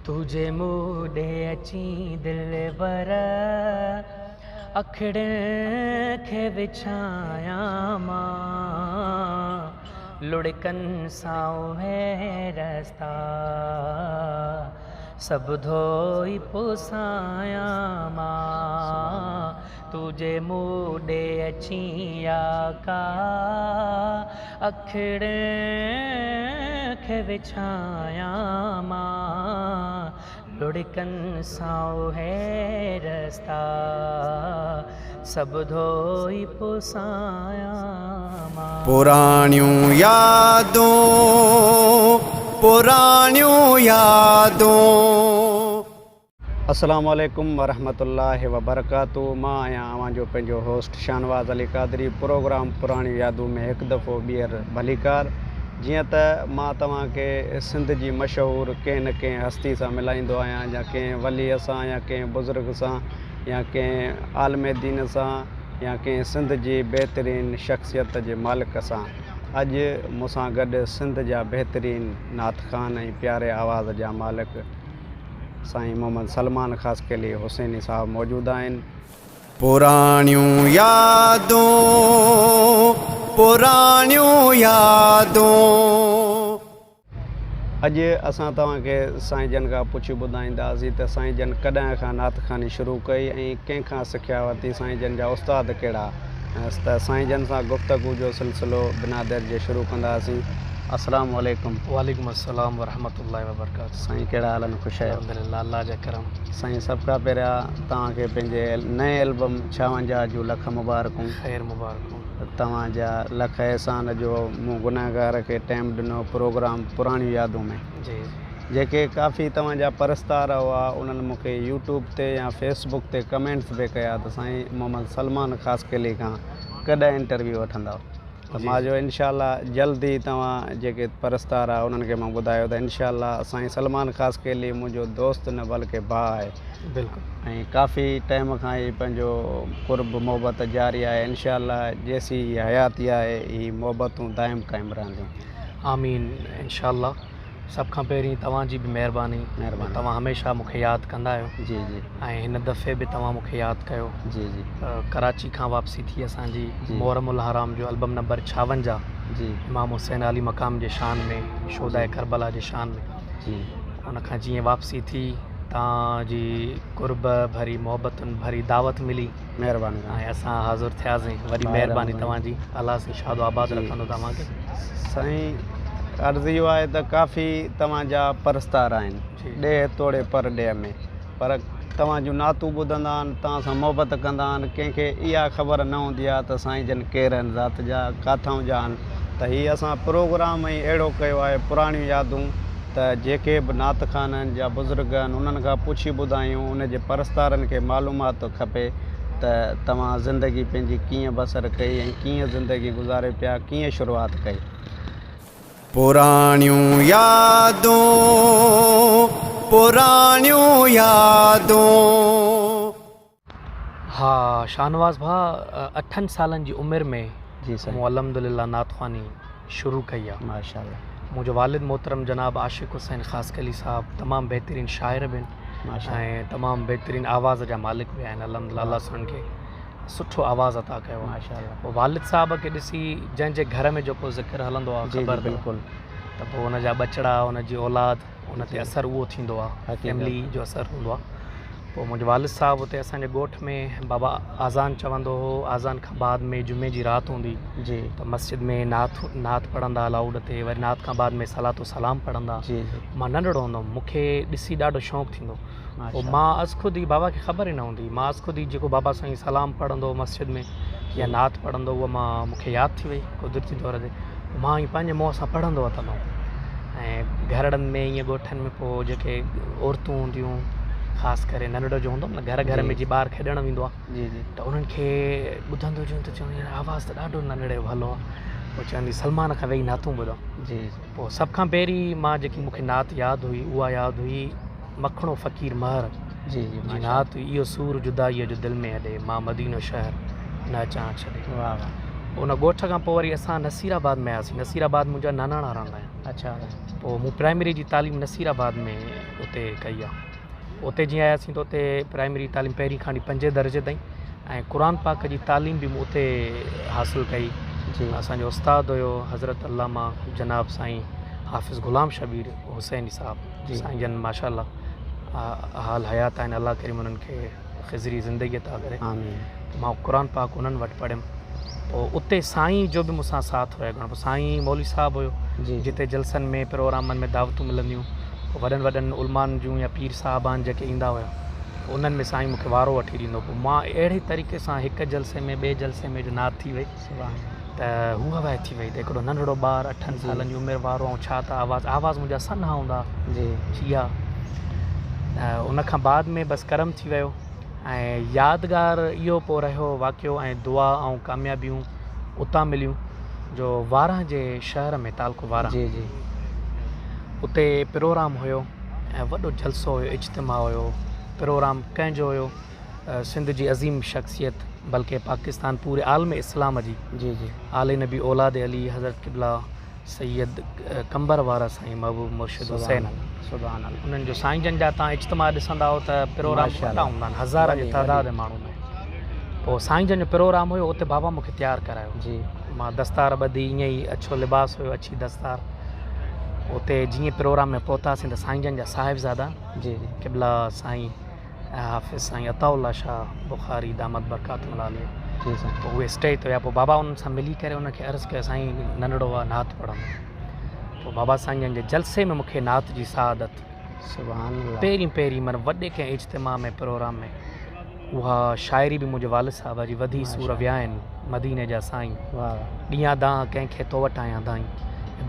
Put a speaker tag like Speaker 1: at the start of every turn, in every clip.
Speaker 1: تون جي مون ڏي اچين دلبر، اکڙين کي وڇايان مان، لڙڪن سان اهي رستا سڀ ڌوئي پسايان مان، تون جي مون ڏي اچين آقا، اکڙين کي وڇايان مان، لڙڪن سان اهي رستا سڀ ڌوئي پسايان مان.
Speaker 2: پراڻيون يادون پراڻيون يادون.
Speaker 3: السلام عليڪم ورحمة الله وبرڪاته مان آهيان اوهان جو پنهنجو هوسٽ شاهنواز علي قادري پروگرام پراڻيون يادون ۾ هڪ دفعو ٻيهر ڀليڪار جيئن ته مان توهان کي سنڌ جي مشهور ڪنهن نه ڪنهن هستي سان ملائيندو آهيان يا ڪنهن ولي سان يا ڪنهن بزرگ سان يا ڪنهن عالم دين سان يا ڪنهن سنڌ جي بهترين شخصيت جي مالڪ سان اڄ مون سان گڏ سنڌ جا بهترين نعت خوان ۽ پياري آواز جا مالڪ سائين محمد سلمان خاصخيلي حسيني صاحب موجود آهن.
Speaker 2: پراڻيون يادون پراڻيون يادون.
Speaker 3: اڄ اسان توهان کي سائين جن کان پڇي ٻڌائينداسين ته سائين جن ڪڏهن کان نعت خواني شروع ڪئي ۽ ڪنهن کان سکيا ورتي سائين جن جا استاد ڪهڙا ته سائين جن سان گفتگو جو سلسلو بنا دير جي شروع ڪنداسين. السلام عليڪم.
Speaker 1: وعليڪم السلام ورحمة الله وبرڪاته.
Speaker 3: سائين ڪهڙا حال آهن خوش آهيو.
Speaker 1: الحمدلله الله جا ڪرم.
Speaker 3: سائين سڀ کان پهريان توهان کي پنهنجي نئين البم 56 جون لک مبارڪون.
Speaker 1: خير مبارڪون.
Speaker 3: توهان جا لک احسان جو مون گنهگار کي ٽائيم ڏنو پروگرام پراڻيون يادون ۾.
Speaker 1: جي جي.
Speaker 3: جيڪي ڪافي توهان جا پرستار هئا انهن مون کي يوٽيوب تي يا فيس بڪ تي ڪمينٽس به ڪيا ته سائين محمد سلمان خاصخيلي کان ڪڏهن انٽرويو وٺندؤ ته مان چيو انشاء الله جلد ئي توهان جيڪي پرستار آ انهن کي مان ٻڌايو ته انشاء الله سائين سلمان خاصخيلي منهنجو دوست نه بلڪه ڀاء آهي
Speaker 1: بلڪل
Speaker 3: ۽ ڪافي ٽائيم کان هي پنهنجو قرب محبت جاري آهي انشاء الله جيسين هي حياتي آهي هي محبتون دائم قائم رهنديون.
Speaker 1: آمين انشاء الله سڀ کان پهرين توهان جي به مهرباني
Speaker 3: مهرباني
Speaker 1: توهان هميشه مون کي ياد ڪندا آهيو
Speaker 3: جي جي
Speaker 1: ۽ هن دفعي به توهان مون کي ياد ڪيو
Speaker 3: جي جي
Speaker 1: ڪراچي کان واپسي ٿي اسان جي
Speaker 3: جي
Speaker 1: محرم الحرام جو البم نمبر 56
Speaker 3: جي
Speaker 1: امام حسين عالي مقام جي شان ۾ شهداء
Speaker 3: جي
Speaker 1: ڪربلا جي شان ۾
Speaker 3: جي
Speaker 1: ان کان جيئن واپسي ٿي توهان جي قرب ڀري محبتن ڀري دعوت ملي
Speaker 3: مهرباني
Speaker 1: ۽ اسان حاضر ٿياسين وڏي مهرباني توهان جي الله سائين شاد و آباد رکندو توهان کي.
Speaker 3: سائين عرض اهو آهي ته ڪافي توهان جا پرستار آهن ڏيهه توڙي پر ڏيهه ۾ پر توهان جون نعتون ٻڌندا آهن توهان سان محبت ڪندا آهن ڪنهن کي اها خبر نه هوندي آهي ته سائين جن ڪير آهن ذات جا ڪاٿائون جا آهن ته هي اسان پروگرام ئي اهڙو ڪيو آهي پراڻيون يادون ته جيڪي به نعت خوان آهن يا بزرگ آهن انهن کان پڇي ٻڌايون ان جي پرستارن کي معلومات کپي ته توهان زندگي پنهنجي ڪيئن بسر ڪئي ۽ ڪيئن زندگي گذاري پيا ڪيئن شروعات ڪئي.
Speaker 2: پراڻيون يادون پراڻيون يادون.
Speaker 1: ها شاهنواز ڀاء اٺن سالن جي عمر ۾
Speaker 3: جي سائين
Speaker 1: مون الحمدلله نعت خواني شروع ڪئي آ.
Speaker 3: ماشاء الله.
Speaker 1: منهنجو والد محترم جناب عاشق حسين خاصخيلي صاحب تمام بهترين شاعر به آهن ۽ تمام بهترين آواز جا مالڪ به آهن الحمدلله الله سائين کي سٺو آواز عطا ڪيو آ.
Speaker 3: ماشاء الله.
Speaker 1: پوء والد صاحب کي ڏسي جنهن جي گهر ۾ جيڪو ذڪر هلندو آ
Speaker 3: جي جي
Speaker 1: خبر اٿو
Speaker 3: بلڪل.
Speaker 1: ته پوء ان جا ٻچڙا ان جي اولاد ان تي اثر اهو ٿيندو آ فيملي جو اثر هوندو آ. پوء منهنجو والد صاحب اتي اسان جي ڳوٺ ۾ بابا آذان چوندو هو آذان کان بعد ۾ جمعي جي رات هوندي
Speaker 3: جي
Speaker 1: ته مسجد ۾ نعت نعت پڙهندا لائوڊ تي وري نعت کان بعد ۾ صلات و سلام پڙهندا
Speaker 3: جي جي
Speaker 1: مان ننڍڙو هوندو هوم مون کي ڏسي ڏاڍو شوق ٿيندو پوء
Speaker 3: ماشاء
Speaker 1: مان از خود ئي بابا کي خبر ئي نه هوندي مان از خود ئي جيڪو بابا سائين سلام پڙهندو هو مسجد ۾ يا نعت پڙهندو هو اها مان مون کي ياد ٿي وئي قدرتي طور تي پوء مان ائين پنهنجي منهن سان پڙهندو وتندو هوم ۽ گهرڙن ۾ ائين ڳوٺن ۾ پوء جيڪي عورتون هونديون خاص ڪري ننڍڙو جو هوندو نه گهر گهر ۾ جي ٻار کيڏڻ ويندو آهي
Speaker 3: جي جي
Speaker 1: ته انهن کي ٻڌندو هجن ته چوندي يار آواز ته ڏاڍو ننڍڙي جو ڀلو آهي پوء چوندي سلمان کان ويهي نعتون ٻڌو
Speaker 3: جي
Speaker 1: پوء سڀ کان پهرين مان جيڪي مون کي نعت ياد هئي اها ياد هئي مکڻو فقير مهر
Speaker 3: جي جي
Speaker 1: جي نعت هئي اهو سور جدائيء جو دل ۾ اڏي مان مدينو شهر نه اچان ڇڏي
Speaker 3: واهه واهه.
Speaker 1: ان ڳوٺ کان پوء وري اسان نصير آباد ۾ آياسين. نصير آباد منهنجا ناناڻا رهندا آهن.
Speaker 3: اڇا.
Speaker 1: پوء مون پرائمري جي تعليم نصير آباد ۾ اتي ڪئي آ. اتي جيئن آياسين ته اتي پرائمري تعليم پهرين کان وٺي پنجين درجي تائين ۽ قرآن پاڪ جي تعليم به مون اتي حاصل ڪئي.
Speaker 3: جي.
Speaker 1: اسان جو استاد هيو حضرت علامه جناب سائين حافظ غلام شبير حسيني صاحب.
Speaker 3: جي.
Speaker 1: سائين جن ماشاء الله حال حيات آهن الله ڪريم انهن کي خضري زندگي عطا ڪري.
Speaker 3: آمين.
Speaker 1: مان قرآن پاڪ انهن وٽ پڙهيم. پوء اتي سائين جو به مون سان ساٿ هيو گهڻو. پوء سائين مولوي صاحب هيو جتي جلسن ۾ پروگرامن ۾ دعوتون ملنديون پوء وڏن وڏن علمائن جون يا پير صاحبان جيڪي ايندا هيا پوء انهن ۾ سائين مون کي وارو وٺي ڏيندو. پوء مان اهڙي طريقي سان هڪ جلسي ۾ ٻئي جلسي ۾ جو نعت ٿي وئي ته هوء هواء ٿي وئي ته هڪڙو ننڍڙو ٻار اٺن سالن جي عمر وارو ۽ ڇا ته آواز آواز منهنجا سنها هوندا جي ها ان کان بعد ۾ بس ڪرم ٿي ويو. ۽ يادگار اهو پوء رهيو واقعو ۽ دعا ۽ ڪاميابيون اتان مليون جو وارهه جي شهر ۾ تعلقو وارهه
Speaker 3: جي جي.
Speaker 1: اتي پروگرام هيو ۽ وڏو جلسو هيو اجتماع هيو پروگرام ڪنهن جو هيو سنڌ جي عظيم شخصيت بلڪه پاڪستان پوري عالم اسلام جي
Speaker 3: جي جي.
Speaker 1: آل نبي اولاد علي حضرت قبله سيد قمبر وارا سائين محبوب مرشد حسين
Speaker 3: سبحان الله
Speaker 1: انهن جو سائين جن جا تان اجتماع ڏسندا هو ته پروگرام وڏا هوندا آهن هزارن جي تعداد ۾ ماڻهو هوندا آهن پوء سائين جن جو پروگرام هيو اتي بابا مونکي تيار ڪرايو
Speaker 3: جي
Speaker 1: مان دستار ٻڌي ائين ئي اڇو لباس هيو اڇي دستار اتي جيئن پروگرام ۾ پهتاسين ته سائين جن جا صاحبزادا
Speaker 3: جي جي
Speaker 1: قبلا سائين حافظ سائين عطاء الله شاهه بخاري دامت برڪاتهم العاليه
Speaker 3: جي سائين.
Speaker 1: پوء اهي اسٽيج تي ويا پوء بابا انهن سان ملي ڪري انهن کي عرض ڪيو سائين ننڍڙو آ نعت پڙهندو پوء بابا سائين جن جي جلسي ۾ مونکي نعت جي سعادت
Speaker 3: سبحان الله
Speaker 1: پهرين پهرين من وڏي ڪنهن اجتماع ۾ پروگرام ۾ اها شاعري به منهنجي والد صاحب جي وڌي سور ويا آهن مديني جا سائين ڏيان دانهن ڪنهن کي تو وٽ آيان دانهين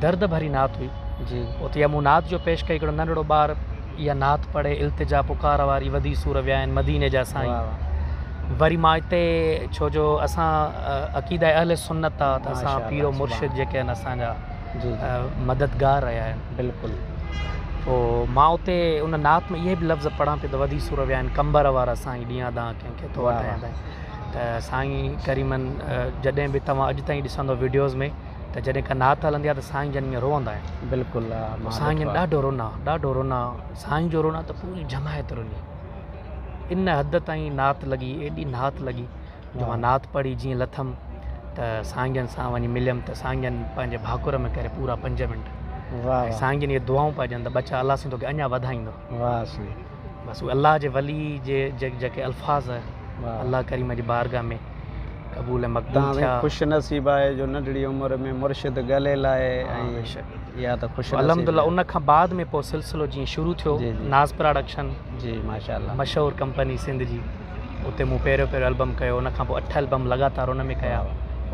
Speaker 1: درد ڀري نعت هئي
Speaker 3: جي
Speaker 1: اتي اها مون نعت جو پيش ڪئي هڪڙو ننڍڙو ٻار اها نعت پڙهي التجا پڪار واري وڌي سور ويا آهن مديني جا سائين وري مان اتي ڇو جو اسان عقيده اهل سنت آ ته اسان پير و مرشد جيڪي آهن اسان جا مددگار رهيا آهن
Speaker 3: بلڪل
Speaker 1: پوء مان اتي ان نعت ۾ اهي به لفظ پڙهان پيو ته وڌي سور ويا آهن قمبر وارا سائين ڏيان دانهن ڪنهن کي تو وٽ آيان دانهين ته سائين ڪريمن جڏهن به توهان اڄ تائين ڏسندو وڊيوز ۾ ته جڏهن ڪا نعت هلندي آهي ته سائين جن ائين روئندا آهن.
Speaker 3: بلڪل ها مان
Speaker 1: سائين جن
Speaker 3: ڏٺو آهي.
Speaker 1: ڏاڍو رنا ڏاڍو رنا سائين جو رنا ته پوري جماعت رني ان حد تائين نعت لڳي ايڏي نعت لڳي جو مان نعت پڙهي جيئن لٿم ته سائين جن سان وڃي مليم ته سائين جن پنهنجي ڀاڪر ۾ ڪري پورا 5 منٽ
Speaker 3: واه
Speaker 1: ۽ سائين جن اهي دعائون پيا ڏين ته ٻچا الله سائين توکي اڃا وڌائيندو.
Speaker 3: واه سائين.
Speaker 1: بس اهي الله جي ولي جي جيڪي الفاظ الله ڪريم جي بارگاهه ۾ قبول ۽ مقبول
Speaker 3: توهان
Speaker 1: ٿيا.
Speaker 3: خوش نصيب آهيو جو ننڍڙي عمر ۾ مرشد ڳلي لائي ۽ اها ته خوش نصيبي
Speaker 1: الحمدلله ان کان بعد ۾ پوء سلسلو جيئن شروع ٿيو ناز پراڊڪشن
Speaker 3: جي ماشاءالله
Speaker 1: مشهور ڪمپني سنڌ جي اتي مون پهريون پهريون البم ڪيو ان کان پوء 8 البم لڳاتار ان ۾ ڪيا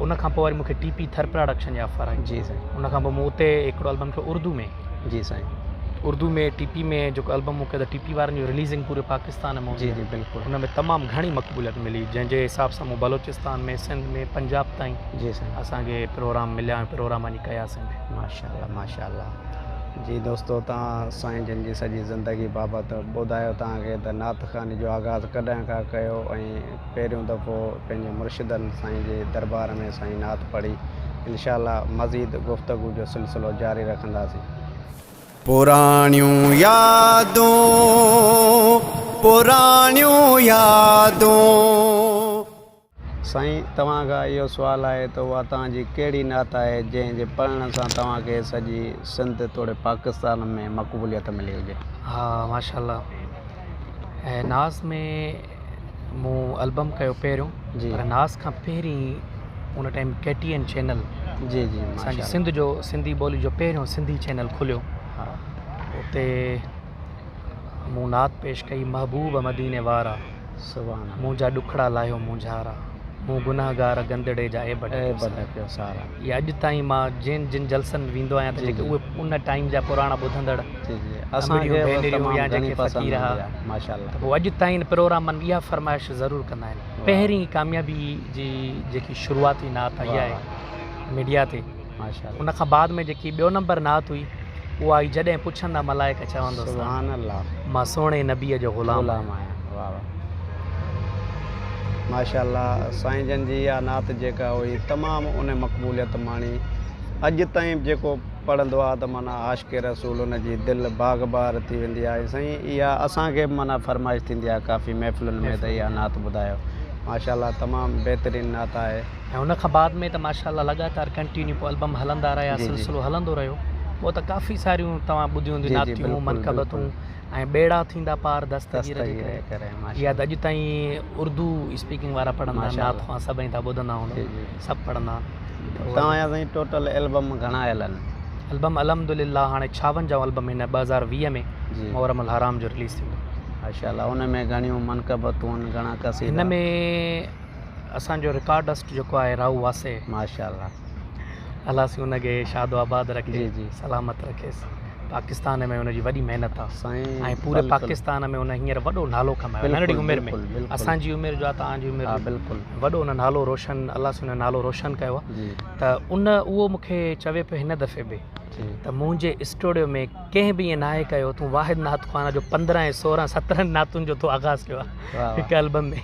Speaker 1: ان کان پوء وري مون کي ٽي پي ٿر پراڊڪشن جي آفر آئي
Speaker 3: جي سائين
Speaker 1: ان کان پوء مون اتي هڪڙو البم ڪيو اردو ۾
Speaker 3: جي سائين.
Speaker 1: اردو ۾ ٽي پي ۾ جيڪو البم مون ڪيو ته ٽي پي وارن جو رليزنگ پوري پاڪستان ۾
Speaker 3: جي جي بلڪل
Speaker 1: ان ۾ تمام گهڻي مقبوليت ملي جنهن جي حساب سان مون بلوچستان ۾ سنڌ ۾ پنجاب تائين
Speaker 3: جي سائين
Speaker 1: اسان کي پروگرام مليا ۽ پروگرام وڃي ڪياسين به.
Speaker 3: ماشاءالله ماشاءالله جي دوستو توهان سائين جن جي سڄي زندگي بابت ٻڌايو توهان کي ته نعت خواني جو آغاز ڪڏهن کان ڪيو ۽ پهريون دفعو پنهنجي مرشدن سائين جي دربار ۾ سائين نعت پڙهي انشاء الله مزيد گفتگو جو سلسلو جاري رکنداسين.
Speaker 2: پراڻيون يادون پراڻيون يادون.
Speaker 3: سائين توهان کان اهو سوال آهي ته اها توهان جي ڪهڙي نعت آهي جنهن جي پڙهڻ سان توهان کي سڄي سنڌ توڙي پاڪستان ۾ مقبوليت ملي هجي.
Speaker 1: ها ماشاءالله ناز ۾ مون البم ڪيو پهريون پر ناز کان پهرين ان time K T N channel
Speaker 3: جي جي
Speaker 1: اسان جي سنڌ جو سنڌي ٻولي جو پهريون سنڌي چينل کليو اتي مون نعت پيش ڪئي محبوب مديني وارا
Speaker 3: سبحان
Speaker 1: منهنجا ڏکڙا لاهيو مونجهارا مون گنهگار گندڙي جا عيب
Speaker 3: ڍڪيو سارا.
Speaker 1: اهي اڄ تائين مان جن جن جلسن ۾ ويندو آهيان ته جيڪي اهي ان ٽائيم جا پراڻا ٻڌندڙ
Speaker 3: امڙيون
Speaker 1: ڀينريون يا جيڪي فقير ها ته پوء اڄ تائين پروگرامن ۾ اها فرمائش ضرور ڪندا آهن. پهرين ڪاميابي جي جيڪي شروعاتي نعت آئي آهي ميڊيا تي ان کان بعد ۾ جيڪي ٻيو نمبر نعت هئي اها آئي جڏهن پڇندا ملائڪ چوندس ته مان سهڻي نبيء جو غلام آهيان.
Speaker 3: ماشاء الله سائين جن جي اها نعت جيڪا هئي تمام ان مقبوليت ماڻي اڄ تائين به جيڪو پڙهندو آ ته معنيٰ عاشق رسول ان جي دل باغ بهار ٿي ويندي آهي سائين اها اسان کي به معنيٰ فرمائش ٿيندي آ ڪافي محفلن ۾ ته اها نعت ٻڌايو ماشاء الله تمام بهترين نعت آهي.
Speaker 1: ۽ ان کان بعد ۾ ته ماشاء الله لڳاتار ڪنٽينيو پوء البم هلندا رهيا سلسلو هلندو رهيو پوء ته ڪافي ساريون توهان ٻڌيون هونديون نعتيون منقبتون ۽ ٻيڙا ٿيندا پار دستگير جي ڪري اها ته اڄ تائين اردو اسپيڪنگ وارا پڙهندا آهن نعت خوان سڀئي توهان ٻڌندا هوندؤ سڀ پڙهندا آهن.
Speaker 3: توهان جا سائين ٽوٽل البم گهڻا آيل آهن؟
Speaker 1: البم الحمد لله هاڻي ڇاونجاهون البم هن 2020 ۾ محرم الحرام جو رليز ٿيندو.
Speaker 3: ماشاء الله ان ۾ گهڻيون منقبتون گهڻا قصيدا.
Speaker 1: هن ۾ اسان جو رڪارڊسٽ جيڪو آهي راهو واسي.
Speaker 3: ماشاء الله.
Speaker 1: الله سائين ان کي شاد و آباد رکي سلامت رکيس پاڪستان ۾ ان جي وڏي محنت آ ۽ پوري پاڪستان ۾ ان هينئر وڏو نالو ڪمايو ننڍڙي عمر ۾ اسان جي عمر جو آ توهان جي عمر جو وڏو ان نالو روشن الله سائين ان نالو روشن ڪيو آ ته ان اهو مون کي چوي پيو هن دفعي به ته منهنجي اسٽوڊيو ۾ ڪنهن به ائين ناهي ڪيو تون واحد نعت خوان جو 15 ۽ 16 17 نعتن جو تو آغاز ڪيو آ هڪ البم ۾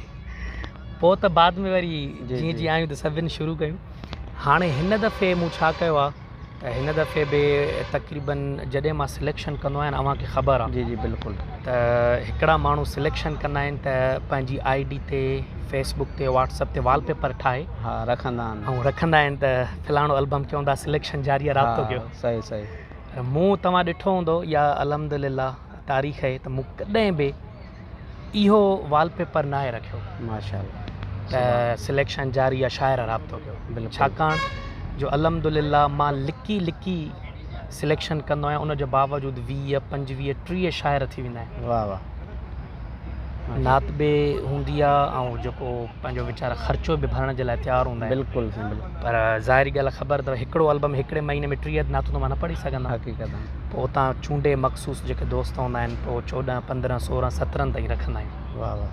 Speaker 1: پوء ته بعد ۾ وري جيئن جيئن آيون ته سڀن شروع ڪيون. هاڻي هن دفعي مون ڇا ڪيو آ ته هن دفعي به تقريبن جڏهن مان سليڪشن ڪندو آهيان اوهان کي خبر آ
Speaker 3: جي جي بلڪل
Speaker 1: ته هڪڙا ماڻهو سليڪشن ڪندا آهن ته پنهنجي I D تي فيس بڪ تي واٽس اپ تي وال پيپر ٺاهي
Speaker 3: ها رکندا آهن
Speaker 1: ۽ رکندا آهن ته فلاڻو البم ڪيون ٿا سليڪشن جاري آ رابطو ڪيو
Speaker 3: صحيح صحيح
Speaker 1: مون توهان ڏٺو هوندو يا الحمدلله تاريخ آهي ته مون ڪڏهن به اهو وال پيپر ناهي رکيو.
Speaker 3: ماشاء الله
Speaker 1: ته سليڪشن جاري آ شاعر رابطو ڪيو ڇاڪاڻ جو الحمدلله مان لڪي لڪي سليڪشن ڪندو آهيان ان جي باوجود 20 25 30 شاعر ٿي ويندا آهن.
Speaker 3: واه واه
Speaker 1: نعت به هوندي آ ۽ جيڪو پنهنجو ويچارا خرچو به ڀرڻ جي لاء تيار هوندا آهن.
Speaker 3: بلڪل سائين بلڪل.
Speaker 1: پر ظاهري ڳالهه خبر اٿو هڪڙو البم هڪڙي مهيني ۾ 30 نعتون ته مان نه پڙهي سگهندم.
Speaker 3: حقيقت.
Speaker 1: پوء اتان چونڊي مخصوص جيڪي دوست هوندا آهن پوء 14 15 16 17 تائين رکندا آهيون.
Speaker 3: واه واه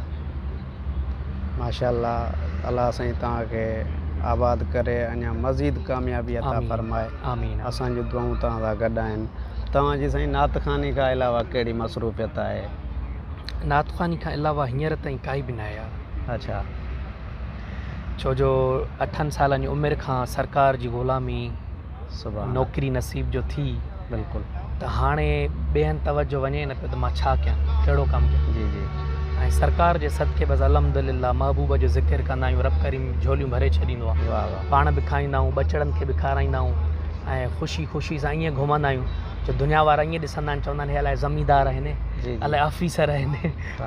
Speaker 3: ماشاء الله الله سائين توهان کي آباد ڪري اڃا مزيد ڪاميابي عطا فرمائي
Speaker 1: آمين
Speaker 3: اسان جون دعائون توهان سان گڏ آهن توهان جي سائين نعت خواني کان علاوه ڪهڙي مصروفيت آهي؟
Speaker 1: نعت خواني کان علاوه هينئر تائين ڪائي به ناهي يار.
Speaker 3: اڇا.
Speaker 1: ڇو جو اٺن سالن جي عمر کان سرڪار جي غلامي نوڪري نصيب جو ٿي
Speaker 3: بلڪل
Speaker 1: ته هاڻي ٻئي هنڌ توجه وڃي نه پيو ته مان ڇا ڪيان ڪهڙو ڪم ڪيان
Speaker 3: جي جي
Speaker 1: ۽ سرڪار جي صدقي بس الحمدلله محبوب جو ذڪر ڪندا آهيون رب ڪريم جهوليون ڀري ڇڏيندو آهي
Speaker 3: واه واه
Speaker 1: پاڻ به کائيندا آهيون ٻچڙن کي به کارائيندا آهيون ۽ خوشي خوشي سان ائين گهمندا آهيون جو دنيا وارا ائين ڏسندا آهن چوندا آهن هي الائي زميندار آهن الائي آفيسر آهن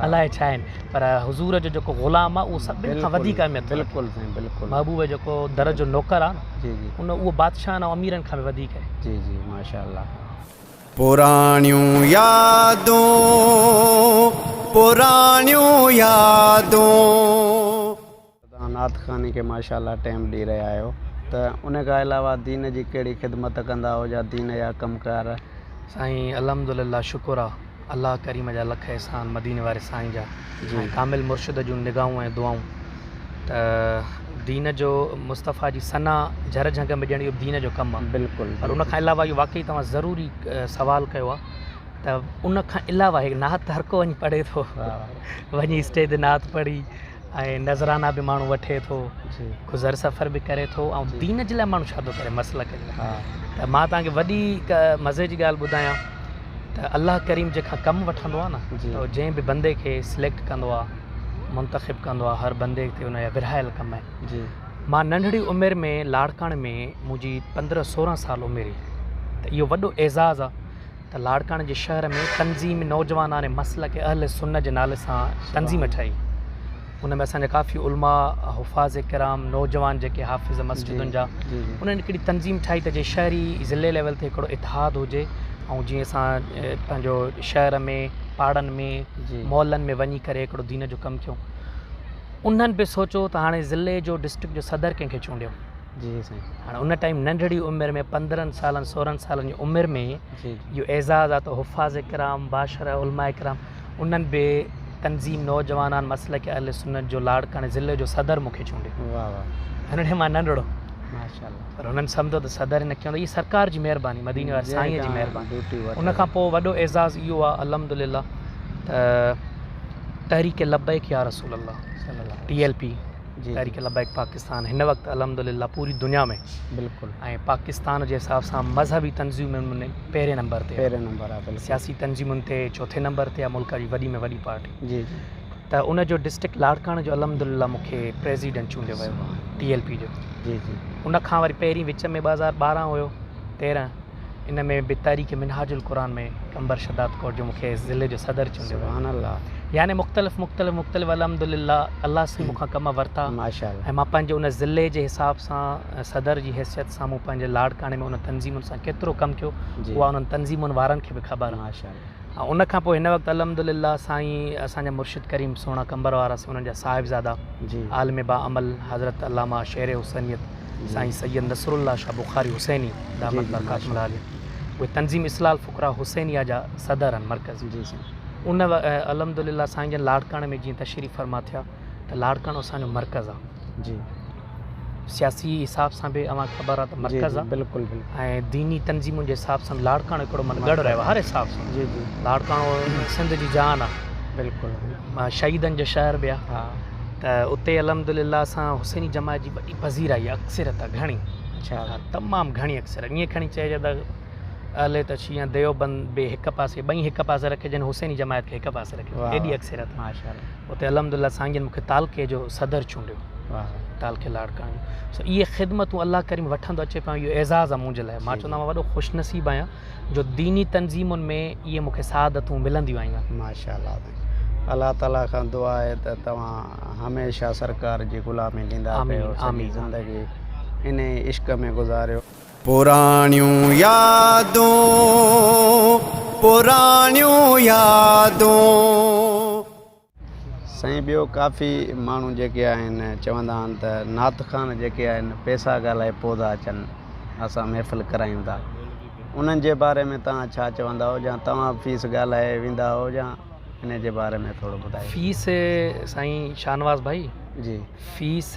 Speaker 1: الائي ڇا آهن پر حضور جو جيڪو غلام آ اهو سڀن کان وڌيڪ اهميت ٿو رکي.
Speaker 3: بلڪل سائين بلڪل.
Speaker 1: محبوب جو جيڪو در جو نوڪر آ نه
Speaker 3: جي جي.
Speaker 1: ان اهو بادشاهن ۽ اميرن کان به وڌيڪ آهي.
Speaker 3: جي جي ماشاء الله.
Speaker 2: پراڻيون يادون پراڻيون يادون.
Speaker 3: توهان نعت خواني کي ماشاء الله ٽيم ڏئي رهيا آهيو ته ان کان علاوه دين جي ڪهڙي خدمت ڪندا آهيو يا دين جا ڪم ڪار.
Speaker 1: سائين الحمدلله شڪر آ الله ڪريم جا لک احسان مديني واري سائين جا ۽ ڪامل مرشد جون نگاهون ۽ دعائون ته دين جو مصطفيٰ جي ثنا جھر جھنگ ۾ ڏيڻ اهو به دين جو ڪم آ
Speaker 3: بلڪل
Speaker 1: پر ان کان علاوه اهو واقعي توهان ضروري سوال ڪيو آ ته ان کان علاوه هي نعت هر ڪو وڃي پڙهي ٿو وڃي اسٽيج تي نعت پڙهي ۽ نذرانا به ماڻهو وٺي ٿو، گذر سفر به ڪري ٿو ۽ دين جي لاء ماڻهو ڇا ٿو ڪري مسلڪ جي لاء ته مان توهان کي وڏي هڪ مزي جي ڳالهه ٻڌايان ته الله ڪريم جنهن کان ڪم وٺندو آهي نه ته جنهن به بندي کي سليڪٽ ڪندو آهي منتخب ڪندو آهي هر بندي تي ان جا ورهايل ڪم آهن مان ننڍڙي عمر ۾ لاڙڪاڻي ۾ منهنجي 15 16 سال عمر هئي ته اهو وڏو اعزاز آهي ته لاڙڪاڻي جي شهر ۾ تنظيم نوجوانان مسلڪ اهل سنت جي نالي سان تنظيم ٺاهي. ان ۾ اسان جا ڪافي علماء، حفاظ ڪرام، نوجوان جيڪي حافظ مسجدن جا انهن هڪڙي تنظيم ٺاهي ته جي شهري ضلعي ليول تي هڪڙو اتحاد هجي ۽ جيئن اسان پنهنجو شهر ۾ پاڙن ۾ محلن ۾ وڃي ڪري هڪڙو دين جو ڪم ڪيون. انهن به سوچيو ته هاڻي ضلعي جو ڊسٽرڪٽ جو صدر ڪنهن کي چونڊيون.
Speaker 3: جي سائين.
Speaker 1: هاڻي ان ٽائيم ننڍڙي عمر ۾ 15 سالن 16 سالن جي عمر ۾ اهو اعزاز آ ته حفاظ ڪرام باشر علماء ڪرام انهن به تنظيم نوجوانان مسلڪ اهل سنت جو لاڙڪاڻي ضلعي جو صدر مون کي چونڊيو.
Speaker 3: واه واه.
Speaker 1: هن ٽائيم مان ننڍڙو.
Speaker 3: ماشاءالله.
Speaker 1: پر هنن سمجهيو ته صدر هن کي هي سرڪار جي مهرباني مديني واري سائين جي مهرباني. ان کان پوء وڏو اعزاز اهو آ الحمدلله ته تحريڪ لبيڪ يا رسول الله T L P. Tehreek Labbaik Pakistan هن وقت الحمد لله پوري دنيا ۾
Speaker 3: بلڪل
Speaker 1: ۽ پاڪستان جي حساب سان مذهبي تنظيمن ۾ پهرين نمبر تي
Speaker 3: پهرين نمبر آهي بلڪل
Speaker 1: سياسي تنظيمن تي چوٿين نمبر تي آهي ملڪ جي وڏي ۾ وڏي پارٽي
Speaker 3: جي جي
Speaker 1: ته ان جو ڊسٽرڪٽ لاڙڪاڻي جو الحمد لله مون کي پريزيڊنٽ چونڊيو ويو آهي ٽي ايل پي جو
Speaker 3: جي جي
Speaker 1: ان کان وري پهرين وچ ۾ 2012 هيو 13 ان ۾ به تحريڪ منهاج القرآن ۾ قمبر شھداد ڪوٽ جو مون کي ضلعي جو صدر چونڊيو ويو.
Speaker 3: سبحان الله.
Speaker 1: يعني مختلف مختلف مختلف الحمد لله الله سائين مون کان ڪم ورتا
Speaker 3: ماشاء الله.
Speaker 1: ۽ مان پنهنجي ان ضلعي جي حساب سان صدر جي حيثيت سان مون پنهنجي لاڙڪاڻي ۾ انهن تنظيمن سان ڪيترو ڪم ڪيو اها انهن تنظيمن وارن کي به خبر آهي.
Speaker 3: ماشاء الله.
Speaker 1: ۽ ان کان پوء هن وقت الحمد لله سائين اسان جا مرشد ڪريم سهڻا قمبر وارا سائين انهن جا صاحبزادا عالم باعمل حضرت علامه شير حسينيت سائين سيد نصر الله شاهه بخاري حسيني دامت برڪاتهم العاليه اهي تنظيم اصلاح الفقراء حسينيه جا صدر آهن مرڪزي
Speaker 3: جي سائين.
Speaker 1: ان الحمد لله سائين جن لاڙڪاڻي ۾ جيئن تشريف فرما ٿيا ته لاڙڪاڻو اسان جو مرڪز آهي.
Speaker 3: جي.
Speaker 1: سياسي حساب سان به اوهان کي خبر آهي ته مرڪز آهي.
Speaker 3: بلڪل بلڪل.
Speaker 1: ۽ ديني تنظيمن جي حساب سان به لاڙڪاڻو هڪڙو من ڳڙهه رهيو آهي هر حساب سان.
Speaker 3: جي جي.
Speaker 1: لاڙڪاڻو سنڌ جي جان آهي.
Speaker 3: بلڪل.
Speaker 1: شهيدن جو شهر به آهي.
Speaker 3: ها.
Speaker 1: ته اتي الحمد لله سان حسيني جماعت جي وڏي پذيرائي آهي اڪثريت آهي گهڻي.
Speaker 3: اڇا.
Speaker 1: تمام گهڻي اڪثريت ائين کڻي چئجي ته اهل تشيع يا ديوبند به هڪ پاسي ٻئي هڪ پاسي رکجن حسيني جماعت کي هڪ پاسي رکجي ايڏي اڪثريت آهي.
Speaker 3: ماشاءالله.
Speaker 1: اتي الحمد لله سائين جن مون کي تعلقي جو صدر چونڊيو تعلقي لاڙڪاڻي جو سو اهي خدمتون الله ڪريم وٺندو اچي پيو اهو اعزاز آهي منهنجي لاء مان چوندو آهيان مان وڏو خوش نصيب آهيان جو ديني تنظيمن ۾ اهي مون کي سعادتون ملنديون آيون آهن.
Speaker 3: ماشاءالله سائين الله تعالي کان دعا آهي ته توهان هميشه سرڪار جي غلامي ڏيندا ڪيو سڄي زندگي انهي عشق ۾ گذاريو.
Speaker 2: پراڻيون يادون پراڻيون يادون.
Speaker 3: سائين ٻيو ڪافي ماڻهو جيڪي آهن چوندا آهن ته نعت خوان جيڪي آهن پيسا ڳالهائي پوء ٿا اچن اسان محفل ڪرايون ٿا انهن جي باري ۾ توهان ڇا چوندا آهيو يا توهان به فيس ڳالهائي ويندا آهيو يا ان جي باري ۾ ٿورو ٻڌايو.
Speaker 1: فيس سائين شاهنواز ڀائي
Speaker 3: جي.
Speaker 1: فيس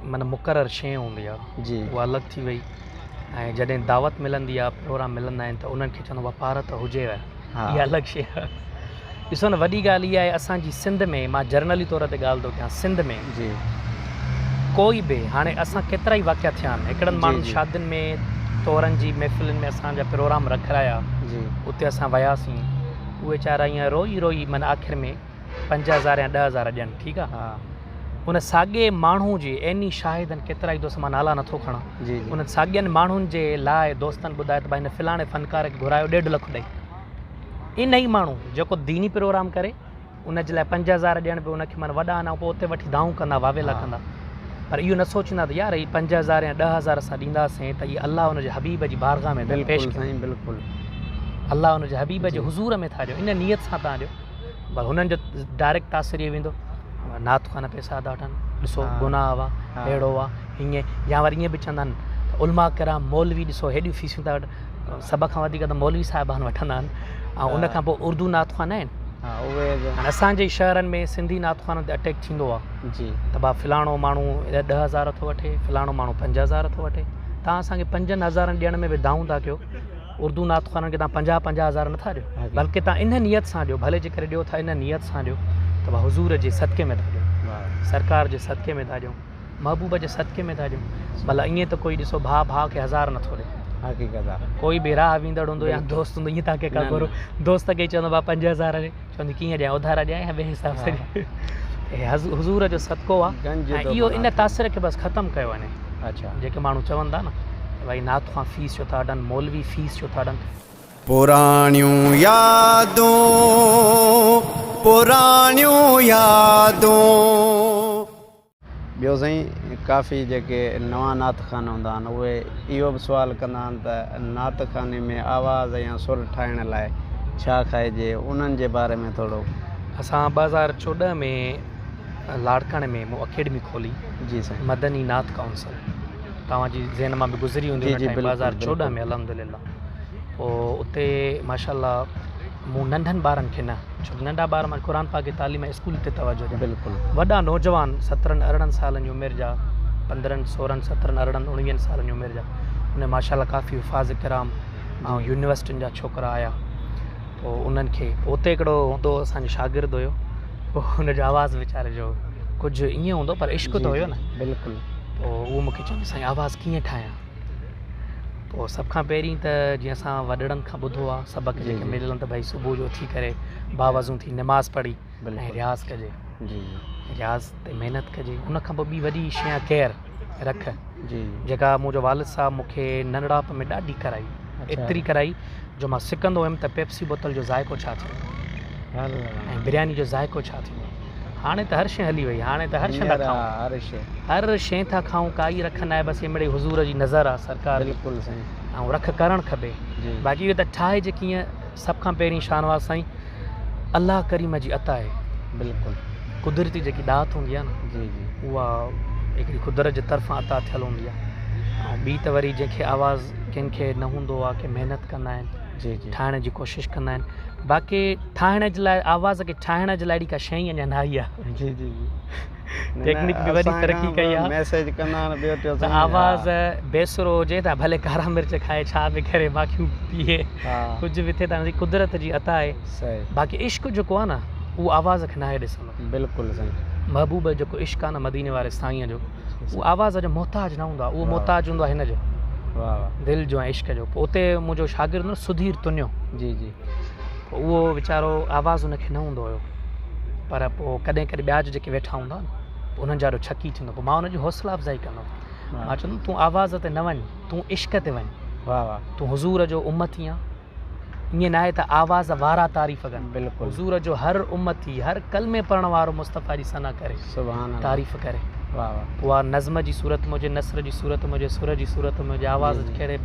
Speaker 1: معنيٰ مقرر شيء هوندي آهي
Speaker 3: جي.
Speaker 1: اها الڳ ٿي وئي ۽ جڏهن دعوت ملندي آهي پروگرام ملندا آهن ته انهن کي چوندو واپار ته هجي اها الڳ شيء آهي ڏسو نه وڏي ڳالهه اها آهي اسان جي سنڌ ۾ مان جرنلي طور تي ڳالهه ٿو ڪيان سنڌ ۾
Speaker 3: جي.
Speaker 1: ڪوئي به هاڻي اسان ڪيترا ئي واقعا ٿيا آهن هڪڙن ماڻهن شادين ۾ طورن جي محفلن ۾ اسان جا پروگرام رکرايا
Speaker 3: جي.
Speaker 1: اتي اسان وياسين اهي ويچارا ائين روئي روئي معنيٰ آخر ۾ 5000 يا 10000 ڏين ٺيڪ آ ان ساڳئي ماڻهو جي عيني شاهدن ڪيترائي دوست مان نالا نٿو کڻان انهن ساڳين ماڻهن جي لاء دوستن ٻڌايو ته ڀائي هن فلاڻي فنڪار کي گهرايو ڏيڍ لک ڏئي انهي ماڻهو جيڪو ديني پروگرام ڪري ان جي لاء 5000 ڏيڻ به ان کي معنيٰ وڏا آنا پوء اتي وٺي دانهون ڪندا واويلا ڪندا پر اهو نه سوچيندا ته يار هي 5000 يا 10000 اسان ڏينداسين ته اهي الله ان جي حبيب جي بارگاهه ۾ ٿا پيش ڪيون
Speaker 3: بلڪل
Speaker 1: الله ان جي حبيب جي حضور ۾ ٿا ڏيو ان نيت سان تان ڏيو پر هنن جو ڊائريڪٽ تاثر اهو ويندو نعت خوان پيسا ٿا وٺن ڏسو گناهه آ اهڙو آ هيئن يا وري ائين به چوندا آهن ته علماء ڪرام مولوي ڏسو هيڏيون فيسون ٿا وٺن سڀ کان وڌيڪ ته مولوي صاحبان وٺندا آهن ۽ ان کان پوء اردو نعت خوان آهن هاڻي اسان جي شهرن ۾ سنڌي نعت خوانن تي اٽيڪ ٿيندو آ ته ڀا فلاڻو ماڻهو 10000 ٿو وٺي فلاڻو ماڻهو 5000 ٿو وٺي تان اسان کي 5000 ڏيڻ ۾ به دانهون ٿا ڪيو اردو نعت خوانن کي تان 50 50 هزار نٿا ڏيو بلڪه تان ان نيت سان ڏيو ڀلي جيڪڏهن ڏيو ٿا ان نيت سان ڏيو ته ڀا حضور جي صدقي ۾ ٿا ڏيو سرڪار جي صدقي ۾ ٿا ڏيون محبوب جي صدقي ۾ ٿا ڏيون ڀلا ائين ته ڪوئي ڏسو ڀاء ڀاء کي هزار نٿو ڏي
Speaker 3: حقيقت آ
Speaker 1: ڪوئي به راهه ويندڙ هوندو يا دوست هوندو ائين تان کي ڪا گهرو دوست کي چوندو ڀاء 5000 ڏي چوندي ڪيئن ڏيان اڌارا ڏيان يا ٻئي حساب سان ڏيان حضور جو صدقو آ ۽ اهو ان تاثر کي بس ختم ڪيو وڃي
Speaker 3: اڇا
Speaker 1: جيڪي ماڻهو چون ٿا نه ته ڀائي نعت خوان فيس ڇو ٿا وٺن مولوي فيس ڇو ٿا وٺن.
Speaker 2: پراڻيون يادون پراڻيون يادون.
Speaker 3: ٻيو سائين ڪافي جيڪي نوان نعت خوان هوندا آهن اهي اهو به سوال ڪندا آهن ته نعت خواني ۾ آواز يا سر ٺاهڻ لاء ڇا کائجي انهن جي باري ۾ ٿورو.
Speaker 1: اسان 2014 ۾ لاڙڪاڻي ۾ مون اڪيڊمي کولي
Speaker 3: جي سائين.
Speaker 1: مدني نعت ڪائونسل توهان جي ذهن مان به گذري هوندي
Speaker 3: جي
Speaker 1: ان
Speaker 3: جي
Speaker 1: ٽائيم
Speaker 3: بلڪل
Speaker 1: 2014
Speaker 3: بلڪل
Speaker 1: ۾ الحمدلله پوء اتي ماشاءالله مون ننڍن ٻارن کي نه ڇو ته ننڍا ٻار مان قرآن پاڪ جي تعليم ۽ اسڪول تي توجه ڏيان
Speaker 3: بلڪل
Speaker 1: وڏا نوجوان سترهن ارڙهن سالن جي عمر جا 15 16 17 ارڙهن اڻويهن سالن جي عمر جا ان ماشاءالله ڪافي حفاظ ڪرام ۽ يونيورسٽين جا ڇوڪرا آيا پوء انهن کي پوء اتي هڪڙو هوندو هو اسان جو شاگرد هيو پوء هن جو آواز ويچاري جو ڪجهه ائين هوندو پر عشق ته هيو نه.
Speaker 3: بلڪل.
Speaker 1: پوء اهو مون کي چوندو سائين آواز ڪيئن ٺاهيان؟ پوء سڀ کان پهرين ته جيئن اسان وڏڙن کان ٻڌو آهي سبق جيڪي مليل آهن ته ڀئي صبح جو اٿي ڪري باوضو ٿي نماز پڙهي ۽ رياض ڪجي.
Speaker 3: جي
Speaker 1: رياض تي محنت ڪجي. ان کان پوء ٻي وڏي شيء آهي ڪيئر، رک، جيڪا منهنجو والد صاحب مون کي ننڍڙائپ ۾ ڏاڍي ڪرائي. ايتري ڪرائي جو مان سڪندو هيم ته پيپسي بوتل جو ذائقو ڇا ٿيندو ۽ برياني جو ذائقو ڇا ٿيندو. هاڻي ته هر شيء هلي وئي، هاڻي ته هر شيء ٿا کائون، هر شيء ٿا کائون، ڪائي رک ناهي، بس هي مڙئي حضور جي نظر آ سرڪار جي.
Speaker 3: بلڪل سائين.
Speaker 1: ۽ رک ڪرڻ کپي. باقي اهو ته ٺاهجي ڪيئن، سڀ کان پهرين شاهنواز سائين الله ڪريم جي عطا آهي.
Speaker 3: بلڪل.
Speaker 1: قدرتي جيڪي ڏات هوندي آهي نه.
Speaker 3: جي جي.
Speaker 1: اها هڪڙي قدرت جي طرفان عطا ٿيل هوندي آهي ۽ ٻي ته وري جنهن کي آواز ڪن کي نه هوندو آهي ڪي محنت ڪندا آهن.
Speaker 3: جي جي.
Speaker 1: ٺاهڻ جي ڪوشش ڪندا آهن. باقي ٺاهڻ جي لاء آواز کي ٺاهڻ جي لاء اهڙي ڪا شيء ئي اڃا نه آئي آهي.
Speaker 3: جي جي جي.
Speaker 1: ٽيڪنڪ به وڏي ترقي ڪئي آهي.
Speaker 3: ميسيج ڪندا آهن ٻيو ٽيو
Speaker 1: ته آواز بيسرو هجي ته ڀلي ڪارا مرچ کائي ڇا به ڪري ماکيون پيئي ڪجهه به ٿئي ته قدرت جي عطا آهي. باقي عشق جيڪو آهي نه اهو آواز کي ناهي ڏسندو.
Speaker 3: بلڪل سائين.
Speaker 1: محبوب جو جيڪو عشق آهي نه مديني واري سائين جو اهو آواز جو محتاج نه هوندو آهي اهو محتاج هوندو آهي هن جو دل جو ۽ عشق جو. پوء اتي منهنجو شاگرد هوندو سڌير تنيو.
Speaker 3: جي جي.
Speaker 1: پوء اهو ويچارو آواز ان کي نه هوندو هيو پر پوء ڪڏهن ڪڏهن ٻيا جيڪي ويٺا هوندا نه پوء انهن جا ڏاڍو ڇڪي ٿيندو پوء مان ان جي حوصلا افزائي ڪندو هوم مان چوندم تون آواز تي نه وڃ تون عشق تي وڃ
Speaker 3: واه واه
Speaker 1: تون حضور جو امتي آن ائين ناهي ته آواز وارا تعريف ڪن
Speaker 3: بلڪل
Speaker 1: حضور جو هر امتي هر ڪلمي پڙهڻ وارو مصطفيٰ جي ثنا ڪري
Speaker 3: سبحان الله
Speaker 1: تعريف ڪري
Speaker 3: واه واه
Speaker 1: پوء اها نظم جي صورت ۾ هجي نثر جي صورت ۾ هجي سر جي صورت ۾ هجي آواز ڪهڙي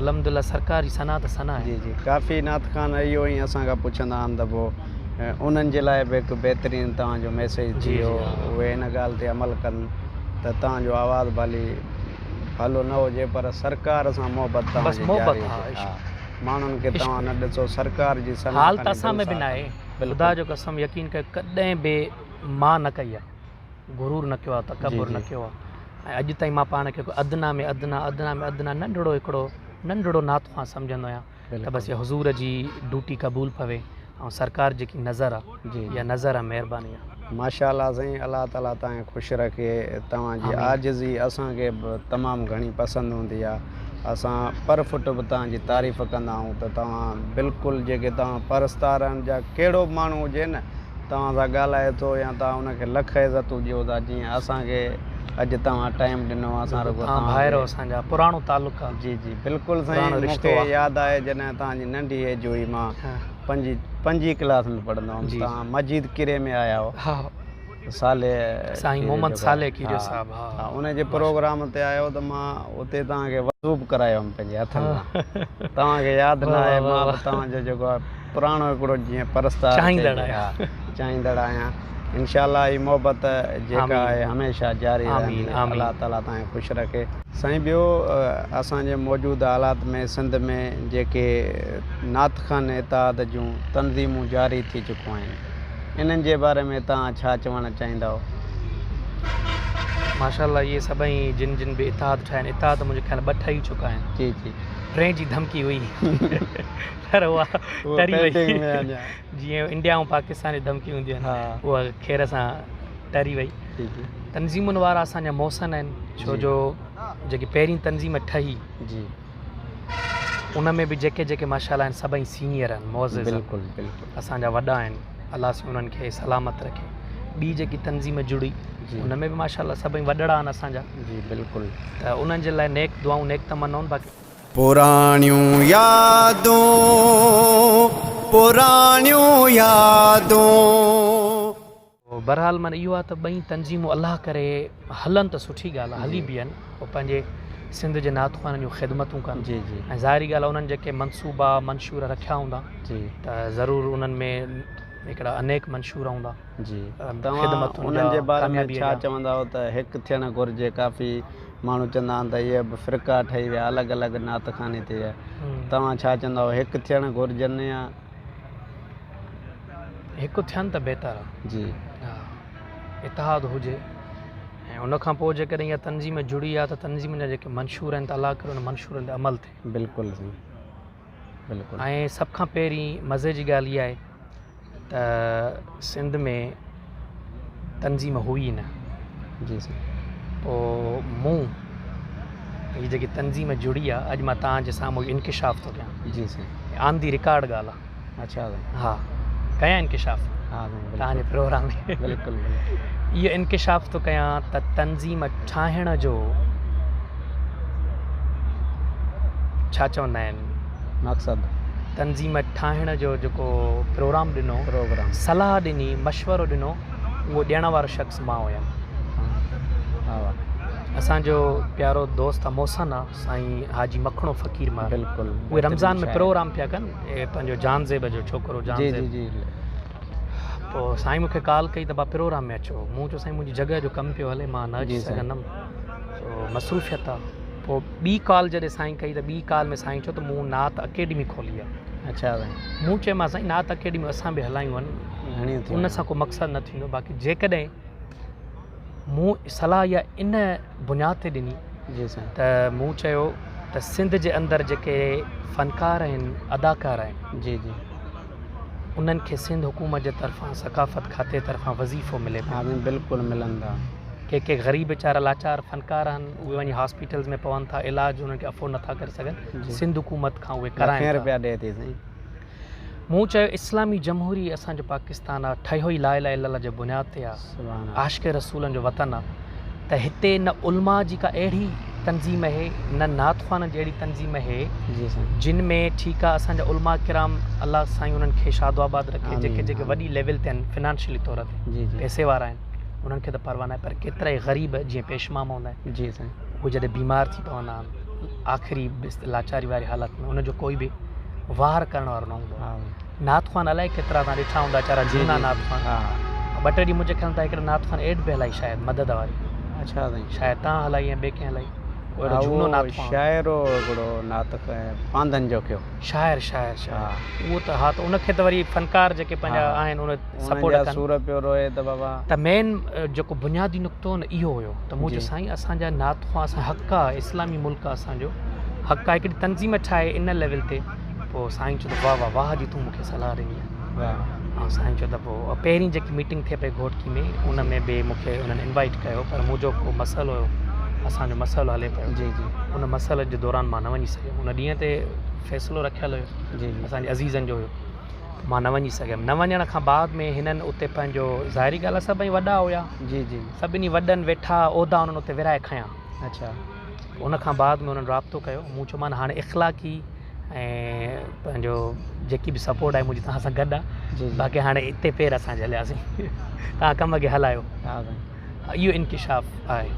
Speaker 1: الحمد لله سرڪار جي ثنا ته ثنا آهي.
Speaker 3: جي جي ڪافي نعت خوان اهو ئي اسان کان پڇندا آهن ته پوء انهن جي لاء به هڪ بهترين توهان جو ميسيج ٿي ويو اهي ان ڳالهه تي عمل ڪن ته توهان جو آواز ڀلي ڀلو نه هجي پر سرڪار سان محبت توهان جي جاري هجي ها ماڻهن کي توهان نه ڏسو سرڪار جي ثنا
Speaker 1: حال ته اسان ۾ به ناهي خدا جو قسم يقين ڪيو ڪڏهن به مان نه ڪئي آهي. غرور نه ڪيو آهي، تڪبر نه ڪيو آهي ۽ اڄ تائين مان پاڻ کي ادنيٰ ۾ ادنيٰ، ادنيٰ ۾ ادنيٰ ننڍڙو هڪڙو ننڍڙو نعت خوان سمجهندو آهيان ته بس اها حضور جي ڊوٽي قبول پوي ۽ سرڪار جيڪي نظر آهي اها نظر آهي مهرباني آهي.
Speaker 3: ماشاء الله سائين الله تعالي توهان کي خوش رکي توهان جي عاجزي اسان کي به تمام گهڻي پسند هوندي آهي اسان پر فٽ به توهان جي تعريف ڪندا آهيون ته توهان بلڪل جيڪي توهان پرستار آهن جا ڪهڙو به ماڻهو هجي نه توهان سان ڳالهائي ٿو يا توهان ان کي لک عزتون ڏيو ٿا جيئن اسان کي اڄ توهان ٽائيم ڏنو اسان رڳو
Speaker 1: توهان ڀائر آهيو اسان جا پراڻو تعلق آهي.
Speaker 3: جي جي بلڪل سائين مون کي ياد آهي جڏهن توهان جي ننڍي ايج هئي مان پنجين ڪلاس ۾ پڙهندو هوم توهان مجيد ڪري ۾ آيا هئا صالح
Speaker 1: سائين محمد صالح ڪيريو صاحب
Speaker 3: ها ان جي پروگرام تي آيو ته مان اتي توهان کي وضو به ڪرايو هوم پنهنجي هٿن سان توهان کي ياد نه آهي مان به توهان جو جيڪو آهي پراڻو هڪڙو جيئن پرستار
Speaker 1: چاهيندڙ آهيان.
Speaker 3: چاهيندڙ آهيان انشاء الله هي محبت جيڪا آهي هميشه جاري رهندي الله تعالي توهان کي خوش رکي. سائين ٻيو اسان جي موجوده حالات ۾ سنڌ ۾ جيڪي نعت خوان اتحاد جون تنظيمون جاري ٿي چڪون آهن انهن جي باري ۾ توهان ڇا چوڻ چاهيندؤ؟
Speaker 1: ماشاء الله اهي سڀئي جن جن به اتحاد ٺاهيا آهن اتحاد منهنجي خيال ٻه ٺهي چڪا آهن
Speaker 3: جي جي
Speaker 1: ٽئين جي ڌمڪي هئي. پر اها ٽري وئي جيئن انڊيا ۽ پاڪستان جي ڌمڪي هوندي آهي اها خير سان ٽري وئي. تنظيمن وارا اسان جا محسن آهن ڇو جو جيڪي پهرين تنظيم ٺهي ان ۾ به جيڪي جيڪي ماشاء الله آهن سڀئي سينيئر آهن معزز اسان جا وڏا آهن الله سائين انهن کي سلامت رکي ٻي جيڪي تنظيم جڙي ان ۾ به ماشاء الله سڀئي وڏڙا آهن اسان جا ته انهن جي لاء نيڪ دعائون نيڪ تمنائون باقي
Speaker 2: پراڻيون يادون پراڻيون يادون.
Speaker 1: بھرحال معنيٰ اهو آهي ته ٻئي تنظيمون الله ڪري هلن ته سٺي ڳالهه آهي هلي بيهن پوء پنهنجي سنڌ جي نعت خوانن جون خدمتون ڪن
Speaker 3: جي جي
Speaker 1: ۽ ظاهري ڳالهه آهي انهن جيڪي منصوبا منشور رکيا هوندا
Speaker 3: جي
Speaker 1: ته ضرور انهن ۾ هڪڙا انيڪ منشور هوندا
Speaker 3: جي توهان انهن جي باري ۾ ڇا چوندائو ته هڪ ٿيڻ گهرجي ڪافي ماڻهو چوندا آهن ته اهي به فرقا ٺهي ويا الڳ الڳ نعت خواني ٿي ويا توهان ڇا چوندا آهيو هڪ ٿيڻ گهرجن يا.
Speaker 1: هڪ ٿين ته بهتر آهي.
Speaker 3: جي.
Speaker 1: ها اتحاد هجي ۽ ان کان پوء جيڪڏهن اها تنظيم جڙي آهي ته تنظيم جا جيڪي منشور آهن ته الله ڪري ان منشورن تي عمل ٿئي.
Speaker 3: بلڪل سائين بلڪل.
Speaker 1: ۽ سڀ کان پهرين مزي جي ڳالهه اها آهي ته سنڌ ۾ تنظيم هئي نه.
Speaker 3: جي سائين.
Speaker 1: پوء مون هي جيڪي تنظيم جڙي آ اڄ مان توهان جي سامهون اهو انڪشاف ٿو ڪيان.
Speaker 3: جي سائين.
Speaker 1: آن the record ڳالهه
Speaker 3: آ. اڇا سائين.
Speaker 1: ها ڪيان انڪشاف.
Speaker 3: ها سائين بلڪل.
Speaker 1: توهان جي پروگرام ۾.
Speaker 3: بلڪل بلڪل.
Speaker 1: اهو انڪشاف ٿو ڪيان ته تنظيم ٺاهڻ جو ڇا چوندا آهن.
Speaker 3: مقصد.
Speaker 1: تنظيم ٺاهڻ جو جيڪو پروگرام ڏنو.
Speaker 3: پروگرام.
Speaker 1: صلاح ڏني مشورو ڏنو اهو ڏيڻ وارو شخص مان هيم. اسان جو پيارو دوست آ محسن آ سائين حاجي مکڻو فقير مار.
Speaker 3: بلڪل.
Speaker 1: اهي رمضان ۾ پروگرام پيا ڪن پنهنجو جان زيب جو ڇوڪرو جان زيب.
Speaker 3: جي جي جي.
Speaker 1: پوء سائين مونکي ڪال ڪئي ته با پروگرام ۾ اچو. مون چيو سائين منهنجي جڳهه جو ڪم پيو هلي مان نه اچي سگهندم سو مصروفيت آ. پوء ٻي ڪال جڏهن سائين ڪئي ته ٻي ڪال ۾ سائين چيو ته مون نعت اڪيڊمي کولي آ.
Speaker 3: اڇا سائين.
Speaker 1: مون چيومانس سائين نعت اڪيڊمي اسان به هلايون آهن ان سان ڪو مقصد نه ٿيندو باقي جيڪڏهن مون صلاح اها ان بنياد تي ڏني ته مون چيو ته سنڌ جي اندر جيڪي فنڪار آهن اداڪار آهن
Speaker 3: جي جي
Speaker 1: انهن کي سنڌ حڪومت جي طرفان ثقافت کاتي طرفان وظيفو ملي پيو.
Speaker 3: ها بلڪل ملندا.
Speaker 1: ڪي ڪي غريب ويچارا لاچار فنڪار آهن اهي وڃي هاسپيٽلز ۾ پون ٿا علاج انهن کي افورڊ نٿا ڪري سگهن سنڌ حڪومت کان اهي ڪرائين
Speaker 3: ٿا. لکين رپيا ڏئي ٿي سائين.
Speaker 1: مون چيو اسلامي جمهوري اسان جو پاڪستان آ ٺهيو ئي لا اله الا الله جي بنياد تي آ عاشق رسولن جو وطن آ ته هتي نه علماء جي ڪا اهڙي تنظيم اهي نه نعت خوانن جي اهڙي تنظيم اهي جن ۾ ٺيڪ آ اسان جا علماء ڪرام الله سائين انهن کي شاد و آباد رکي جيڪي جيڪي وڏي ليول تي آهن فنانشلي طور تي پئسي وارا آهن انهن کي ته پرواهه ناهي پر ڪيترا ئي غريب جيئن پيشمام هوندا آهن اهي جڏهن بيمار ٿي پوندا آهن آخري لاچاري واري حالت ۾ ان جو ڪوئي به واهر ڪرڻ وارو نه هوندو آهي. نعت خوان الائي ڪيترا توهان ڏٺا هوندا ويچارا جهونا نعت خوان ٻه ٽي ڏينهن منهنجي خيال ۾ هڪڙي نعت خوان ايڊ به هلائي شايد مدد واري
Speaker 3: اڇا سائين
Speaker 1: شايد توهان هلائي يا ٻئي ڪنهن هلائي اهڙو جهونو نعت خوان
Speaker 3: شاعر هو هڪڙو نعت پانڌن جو ڪيو
Speaker 1: شاعر شاعر شاعر اهو ته ها ته ان کي ته وري فنڪار جيڪي پنهنجا آهن ان سپورٽ ڪن
Speaker 3: سور پيو روئي ته بابا
Speaker 1: ته مين جيڪو بنيادي نقطو نه اهو هيو ته مون چيو سائين اسان جا نعت خوان اسان حق آ اسلامي ملڪ آ اسان جو حق آ هڪڙي تنظيم ٺاهي ان ليول تي پوء سائين چيو ته واه واه واه جي تون مونکي صلاح ڏني آ ۽ سائين چيو ته پوء پهرين جيڪي ميٽنگ ٿئي پئي گهوٽڪي ۾ ان ۾ به مونکي انهن انوائٽ ڪيو پر منهنجو ڪو مسئلو هيو اسان جو مسئلو هلي پيو
Speaker 3: جي جي
Speaker 1: ان مسئلي جي دوران مان نه وڃي سگهيم ان ڏينهن تي فيصلو رکيل هيو
Speaker 3: جي جي
Speaker 1: اسان جي عزيزن جو هيو مان نه وڃي سگهيم نه وڃڻ کان بعد ۾ هنن اتي پنهنجو ظاهري ڳالهه آهي سڀئي وڏا هيا
Speaker 3: جي جي
Speaker 1: سڀني وڏن ويٺا عهدا انهن اتي ورهائي کنيا
Speaker 3: اڇا
Speaker 1: ان کان بعد ۾ انهن رابطو ڪيو مون چيومان هاڻي اخلاقي ۽ پنهنجو جيڪي به سپورٽ آهي منهنجي توهان سان گڏ آهي باقي هاڻي اتي پير اسان جهلياسين توهان ڪم کي هلايو اهو انڪشاف آهي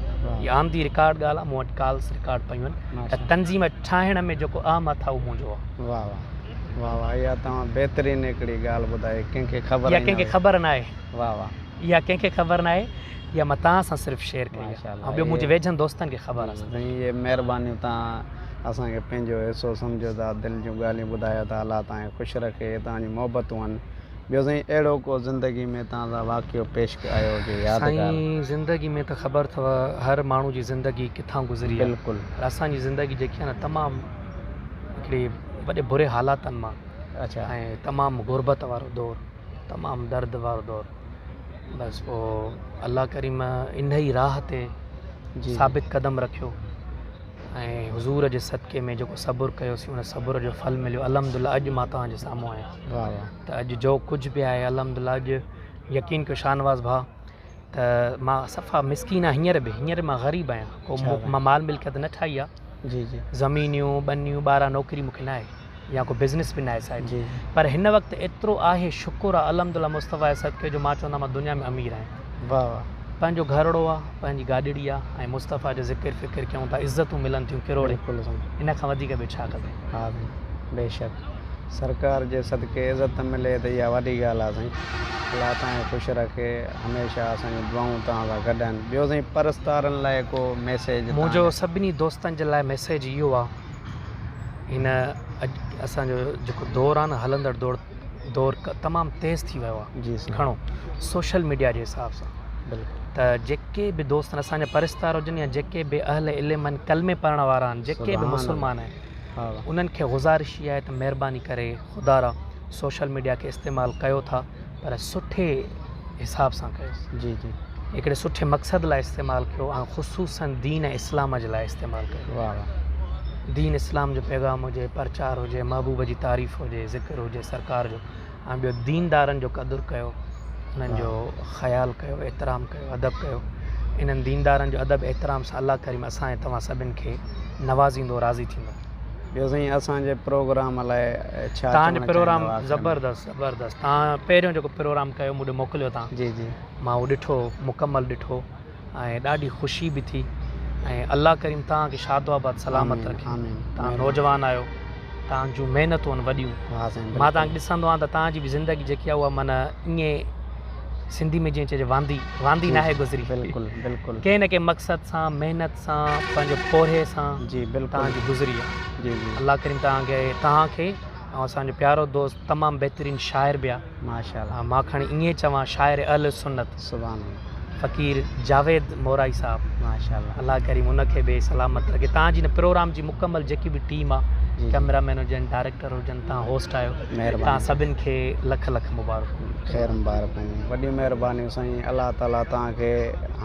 Speaker 1: هي آن the record ڳالهه آهي مون وٽ ڪالز رڪارڊ پيون آهن ته تنظيم ٺاهڻ ۾ جيڪو اهم هٿ آهي اهو منهنجو آهي.
Speaker 3: واه واه واه واه اها توهان بهترين هڪڙي ڳالهه ٻڌائي ڪنهن کي خبر
Speaker 1: اها ڪنهن کي خبر ناهي.
Speaker 3: واه واه.
Speaker 1: اها ڪنهن کي خبر ناهي اها مان توهان سان صرف شيئر ڪئي آهي ۽ ٻيو منهنجي ويجهن دوستن کي خبر آهي.
Speaker 3: سائين اهي مهربانيون توهان اسان کي پنهنجو حصو سمجهو ٿا دل جون ڳالهيون ٻڌايو ٿا الله توهان کي خوش رکي اهي توهان جون محبتون آهن. ٻيو سائين اهڙو ڪو زندگي ۾ توهان سان واقعو پيش آيو هجي يادگار.
Speaker 1: سائين زندگي ۾ ته خبر اٿو هر ماڻهو جي زندگي ڪٿان گذري آهي
Speaker 3: بلڪل
Speaker 1: پر اسان جي زندگي جيڪي آهي نه تمام هڪڙي وڏي بري حالاتن مان
Speaker 3: اڇا
Speaker 1: ۽ تمام غربت وارو دور تمام درد وارو دور بس پو الله ڪريم انهي راهه تي ثابت قدم رکيو ۽ حضور جي صدقي ۾ جيڪو صبر ڪيوسين ان صبر جو ڦل مليو الحمدلله اڄ مان توهان جي سامهون آهيان ته اڄ جو ڪجهه به آهي الحمدلله اڄ يقين ڪيو شاهنواز ڀاء ته مان صفا مسڪين آهيان هينئر به هينئر مان غريب آهيان ڪو مان مال ملڪيت نه ٺاهي آهي
Speaker 3: جي جي
Speaker 1: زمينيون ٻنيون ٻارا نوڪري مونکي نه آهي يا ڪو بزنس به ناهي صاحب پر هن وقت ايترو آهي شڪر آ الحمدلله مصطفيٰ جي صدقي جو مان چوندو مان دنيا ۾ امير آهيان
Speaker 3: واه واه
Speaker 1: پنهنجو گهرڙو آ پنهنجي گاڏڙي آ ۽ مصطفيٰ جو ذڪر فڪر ڪيون ٿا عزتون ملن ٿيون ڪروڙين ان کان وڌيڪ ٻيو ڇا کپي.
Speaker 3: ها سائين بيشڪ سرڪار جي صدقي عزت ملي ته اها وڏي ڳالهه آ سائين الله توهان کي خوش رکي هميشه اسان جون دعائون توهان سان گڏ آهن ٻيو سائين پرستارن لاء ڪو ميسيج توهان
Speaker 1: منهنجو سڀني دوستن جي لاء ميسيج اهو آ هن اڄ اسان جو جيڪو دور آهي نه هلندڙ دور دور تمام تيز ٿي ويو آهي
Speaker 3: جي سائين
Speaker 1: گهڻو سوشل ميڊيا جي حساب سان
Speaker 3: بلڪل
Speaker 1: ته جيڪي به دوست آهن اسان جا پرستار هجن يا جيڪي به اهل علم آهن ڪلمي پڙهڻ وارا آهن جيڪي به مسلمان آهن انهن کي گذارش اها آهي ته مهرباني ڪري خدا را سوشل ميڊيا کي استعمال ڪيو ٿا پر سٺي حساب سان ڪيو
Speaker 3: جي جي.
Speaker 1: هڪڙي سٺي مقصد لاء استعمال ڪيو ۽ خصوصا دين ۽ اسلام جي لاء استعمال ڪيو.
Speaker 3: واه واه.
Speaker 1: دين اسلام جو پيغام هجي، پرچار هجي، محبوب جي تعريف هجي، ذڪر هجي سرڪار جو ۽ ٻيو ديندارن جو قدر ڪيو، انهن جو خيال ڪيو، احترام ڪيو، ادب ڪيو. انهن ديندارن جو ادب احترام سان الله ڪريم اسان ۽ توهان سڀن کي نوازيندو راضي ٿيندو.
Speaker 3: ٻيو سائين اسان جي پروگرام لاء ڇا
Speaker 1: توهان جو
Speaker 3: چوڻ
Speaker 1: پروگرام
Speaker 3: چاهيندؤ آخر ۾؟
Speaker 1: زبردست زبردست توهان پهريون جيڪو پروگرام ڪيو مون ڏي موڪليو توهان.
Speaker 3: جي جي.
Speaker 1: مان اهو ڏٺو مڪمل ڏٺو ۽ ڏاڍي خوشي به ٿي ۽ الله ڪريم توهان کي شاد و آباد سلامت رکي توهان نوجوان آهيو توهان جون محنتون آهن وڏيون مان توهان کي ڏسندو آهيان ته توهان جي به زندگي جيڪي آهي اها معنيٰ ائين سنڌي ۾ جيئن چئجي واندي واندي ناهي گذري
Speaker 3: بلڪل بلڪل
Speaker 1: ڪنهن نه ڪنهن مقصد سان محنت سان پنهنجي پورهيي سان
Speaker 3: جي بلڪل
Speaker 1: توهان جي گذري آهي
Speaker 3: جي جي
Speaker 1: الله ڪريم توهان کي توهان کي ۽ اسان جو پيارو دوست تمام بهترين شاعر به آهي
Speaker 3: ماشاءالله.
Speaker 1: مان کڻي ائين چوان شاعر اهل سنت
Speaker 3: سبحان الله.
Speaker 1: فقير جاويد مورائي صاحب
Speaker 3: ماشاءالله.
Speaker 1: الله ڪريم ان کي به سلامت رکي توهان جي هن پروگرام جي مڪمل جيڪي به ٽيم آ
Speaker 3: جي جي.
Speaker 1: ڪئميرا مين هجن ڊائريڪٽر هجن توهان هوسٽ آهيو
Speaker 3: مهرباني.
Speaker 1: توهان سڀن کي لک لک مبارڪون.
Speaker 3: خير مبارڪون وڏيون مهربانيون سائين الله تعالي توهان کي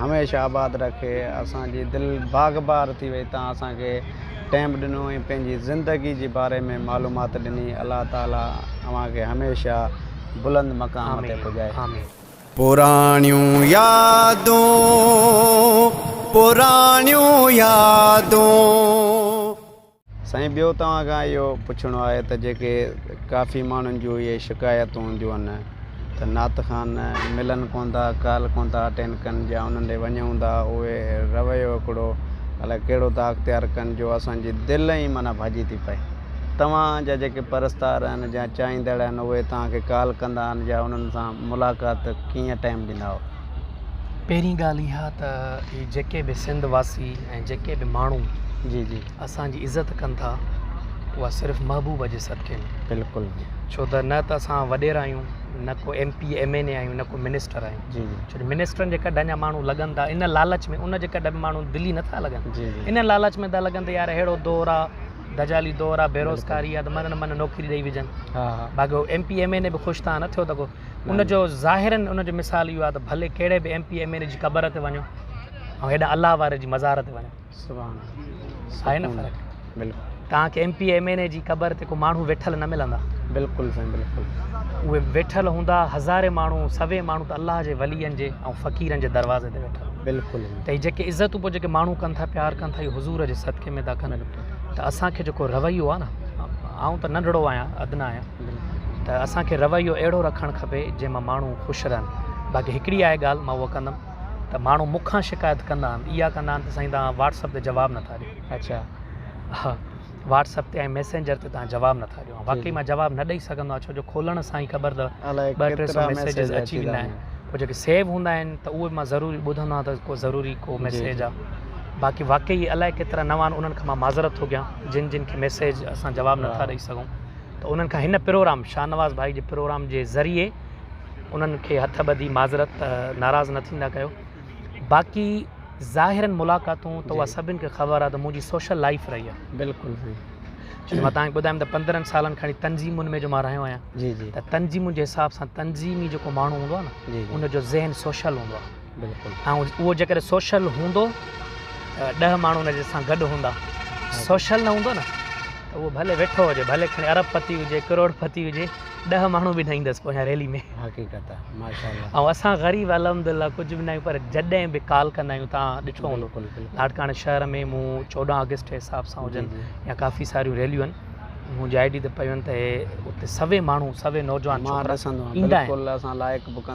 Speaker 3: هميشه آباد رکي اسان جي دل باغ بهار ٿي وئي توهان اسان کي ٽائيم ڏنو ۽ پنهنجي زندگي جي باري ۾ معلومات ڏني الله تعالي اوهان کي هميشه بلند مقام تي
Speaker 1: آمين
Speaker 3: پڄائي.
Speaker 1: آمين.
Speaker 2: پراڻيون يادون پراڻيون يادون.
Speaker 3: سائين ٻيو توهان کان اهو پڇڻو آهي ته جيڪي ڪافي ماڻهن جون اهي شڪايتون هونديون آهن ته نعت خوان ملن ڪونه ٿا، ڪال ڪونه ٿا اٽينڊ ڪن يا انهن ڏي وڃون ٿا اهي رويو هڪڙو الائي ڪهڙو ٿا اختيار ڪن جو اسان جي دل ئي معنيٰ ڀڄي ٿي پئي. توهان جا جيڪي پرستار آهن يا چاهيندڙ آهن اهي توهان کي ڪال ڪندا آهن يا انهن سان ملاقات ڪيئن ٽائيم ڏيندا آهيو؟
Speaker 1: پهرين ڳالهه اها ته هي جيڪي به سنڌ واسي ۽ جيڪي به ماڻهو
Speaker 3: جي جي.
Speaker 1: اسان جي عزت ڪن ٿا اها صرف محبوب جي صدقي ۾.
Speaker 3: بلڪل.
Speaker 1: ڇو ته نه ته اسان وڏيرا آهيون نه ڪو ايم پي ايم اين اي آهيون نه ڪو منسٽر آهيون.
Speaker 3: جي جي.
Speaker 1: ڇو جو منسٽرن جي ڪڍ اڃا ماڻهو لڳن ٿا ان لالچ ۾ ان جي ڪڍ به ماڻهو دلي نه ٿا لڳن.
Speaker 3: جي جي.
Speaker 1: ان لالچ ۾ ٿا لڳن ته يار اهڙو دور آ دجالي دور آ بيروزگاري آ ته من نه من نوڪري ڏئي وجهن.
Speaker 3: ها ها.
Speaker 1: باقي هو ايم پي ايم اين اي به خوش تان نه ٿيو ته ڪو ان جو ظاهرن ان جو مثال اهو آ ته ڀلي ڪهڙي به ايم پي ايم اين اي جي قبر تي وڃو ۽ هيڏانهن الله واري جي مزار تي وڃو.
Speaker 3: سبحان الله
Speaker 1: آهي نه فرق.
Speaker 3: بلڪل.
Speaker 1: توهان کي ايم پي ايم اين اي جي قبر تي ڪو ماڻهو ويٺل نه ملندا.
Speaker 3: بلڪل سائين بلڪل.
Speaker 1: اهي ويٺل هوندا هزارين ماڻهو سوين ماڻهو ته الله جي ولين جي ۽ فقيرن جي دروازي تي ويٺل هوندا.
Speaker 3: بلڪل.
Speaker 1: ته هي جيڪي عزتون پوء جيڪي ماڻهو ڪن ٿا پيار ڪن ٿا اهي حضور جي صدقي ۾ ٿا ڪن. ته اسان کي جيڪو رويو آهي نه آئون ته ننڍڙو آهيان ادنيٰ آهيان ته اسان کي رويو اهڙو رکڻ کپي جنهن مان ماڻهو خوش رهن. باقي هڪڙي آهي ڳالهه مان اها ڪندم. ته ماڻهو مون کان شڪايت ڪندا آهن اها ڪندا آهن ته سائين توهان واٽس اپ تي جواب نٿا ڏيو.
Speaker 3: اڇا.
Speaker 1: ها واٽس اپ تي ۽ ميسينجر تي توهان جواب نٿا ڏيو. واقعي مان جواب نه ڏئي سگهندو آهيان ڇو جو کولڻ سان ئي خبر اٿو ٻه ٽي سو ميسيجز اچي ويندا آهن پوء جيڪي سيو هوندا آهن ته اهي مان ضروري ٻڌندو آهيان ته ڪو ضروري ڪو ميسيج آهي باقي واقعي الائي ڪيترا نوان آهن انهن کان مان معذرت ٿو ڪيان جن جن کي ميسيج اسان جواب نٿا ڏئي سگهون ته انهن کان هن پروگرام شاهنواز ڀائي جي پروگرام جي ذريعي انهن کي هٿ ٻڌي معذرت ته ناراض نه ٿيندا ڪيو باقي ظاهرن ملاقاتون ته اها سڀن کي خبر آهي ته منهنجي سوشل لائيف رهي آهي.
Speaker 3: بلڪل سائين.
Speaker 1: ڇو جو مان توهان کي ٻڌايم ته 15 سالن کان تنظيمن ۾ جو مان رهيو آهيان
Speaker 3: جي جي
Speaker 1: ته تنظيمن جي حساب سان تنظيمي جيڪو ماڻهو هوندو آهي نه
Speaker 3: جي
Speaker 1: ان جو ذهن سوشل هوندو آهي.
Speaker 3: بلڪل.
Speaker 1: ۽ اهو جيڪڏهن سوشل هوندو ته 10 ماڻهو ان جي سان گڏ هوندا. سوشل نه هوندو نه ته اهو ڀلي ويٺو هجي ڀلي کڻي ارب پتي هجي ڪروڙ پتي هجي 10 ماڻهو به نه ايندس پويان ريلي ۾.
Speaker 3: حقيقت آ ماشاءالله.
Speaker 1: ۽ اسان غريب الحمدلله ڪجهه به نه آهيون پر جڏهن به ڪال ڪندا آهيون توهان ڏٺو هوندو لاڙڪاڻي شهر ۾ مون 14 آگسٽ جي حساب سان هجن يا ڪافي ساريون ريليون آهن منهنجي I D تي پيون آهن ته اتي سوين ماڻهو سوين نوجوان ڇوڪرا ايندا آهن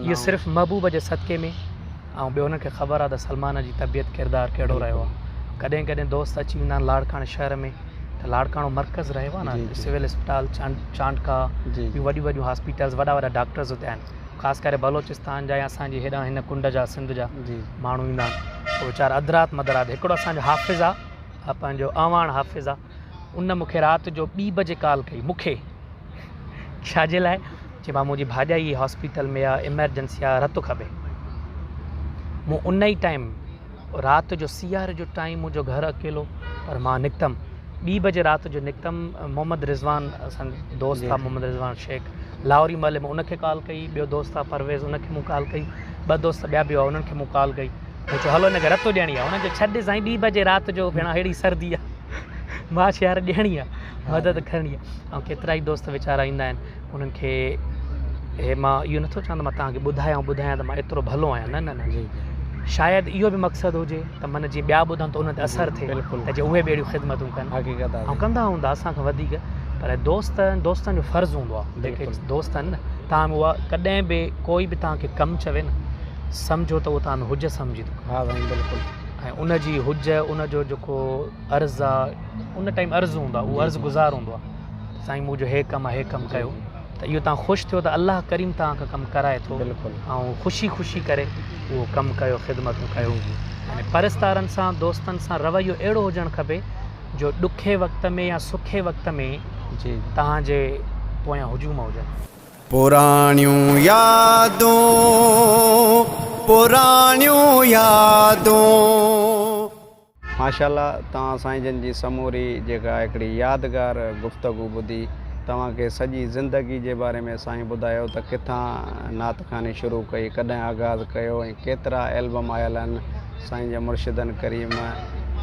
Speaker 1: اهي صرف محبوب جي صدقي ۾ ۽ ٻيو انهن کي خبر آهي ته سلمان جي طبيعت ڪردار ڪهڙو رهيو آهي ڪڏهن ڪڏهن دوست اچي ويندا آهن لاڙڪاڻي شهر ۾ ته لاڙڪاڻو مرڪز رهيو آهي نه سول اسپتال چانڊڪا ٻيون وڏيون وڏيون هاسپيٽلز وڏا وڏا ڊاڪٽرز اتي آهن خاص ڪري بلوچستان جا يا اسان جي هيڏانهن هن ڪنڊ جا سنڌ جا ماڻهو ايندا آهن پوء ويچارا اڌ رات مڌ رات هڪڙو اسان جو حافظ آهي پنهنجو اعواڻ حافظ آهي ان مون کي رات جو ٻي بجي ڪال ڪئي مون کي ڇا جي لاء چي مان منهنجي ڀاڄائي هاسپيٽل ۾ آ ايمرجنسي آ رت کپي مون ان ئي ٽائيم رات جو سياري جو ٽائيم منهنجو گهر اڪيلو پر مان نڪتم ٻي بجي رات جو نڪتم محمد رضوان اسان دوست آ محمد رضوان شيخ لاهوري محلي ۾ ان کي ڪال ڪئي ٻيو دوست آ پرويز ان کي مون ڪال ڪئي ٻه دوست ٻيا به هئا انهن کي مون ڪال ڪئي مون چيو هلو هن کي رتو ڏيڻي آهي انهن چيو ڇڏ سائين ٻي بجي رات جو ڀيڻا ههڙي سردي آهي مان چيو يار ڏيڻي آهي مدد ڪرڻي آهي ۽ ڪيترا ئي دوست ويچارا ايندا آهن انهن کي هي مان اهو نٿو چوان ته مان توهان کي ٻڌايان ٻڌايان ته مان ايترو ڀلو آهيان نه نه نه شايد اهو به مقصد هجي ته من جي ٻيا ٻڌن ته انهن تي اثر ٿئي ته جي اهي به اهڙيون خدمتون ڪن حقيقت آهي ڪندا هوندا اسان کان وڌيڪ پر دوست دوستن جو فرض هوندو آهي جيڪي دوست آهن نه توهان اها ڪڏهن به ڪوئي به توهان کي ڪم چوي نه سمجهو ته اهو توهان ۾ حج سمجهي ٿو
Speaker 3: ها سائين بلڪل
Speaker 1: ۽ ان جي حج ان جو جيڪو عرض آهي ان ٽائيم عرض هوندو آهي اهو عرض گذار هوندو آهي سائين منهنجو هي ڪم آهي هي ڪم ڪيو ته اهو توهان خوش ٿيو ته الله ڪريم توهان کان ڪم ڪرائي ٿو ۽ خوشي خوشي ڪري اهو ڪم ڪيو خدمتون ڪيو يعني پرستارن سان دوستن سان رويو اهڙو هجڻ کپي جو ڏکي وقت ۾ يا سکي وقت ۾ توهان جي پويان هجوم هجن.
Speaker 2: پراڻيون يادون پراڻيون يادون.
Speaker 3: ماشاءالله توهان سائين جن جي سموري جيڪا هڪڙي يادگار گفتگو ٻڌي توهان کي سڄي زندگي جي باري ۾ سائين ٻڌايو ته ڪٿان نعت خواني شروع ڪئي ڪڏهن آغاز ڪيو ۽ ڪيترا البم آيل آهن سائين جي مرشدن ڪريم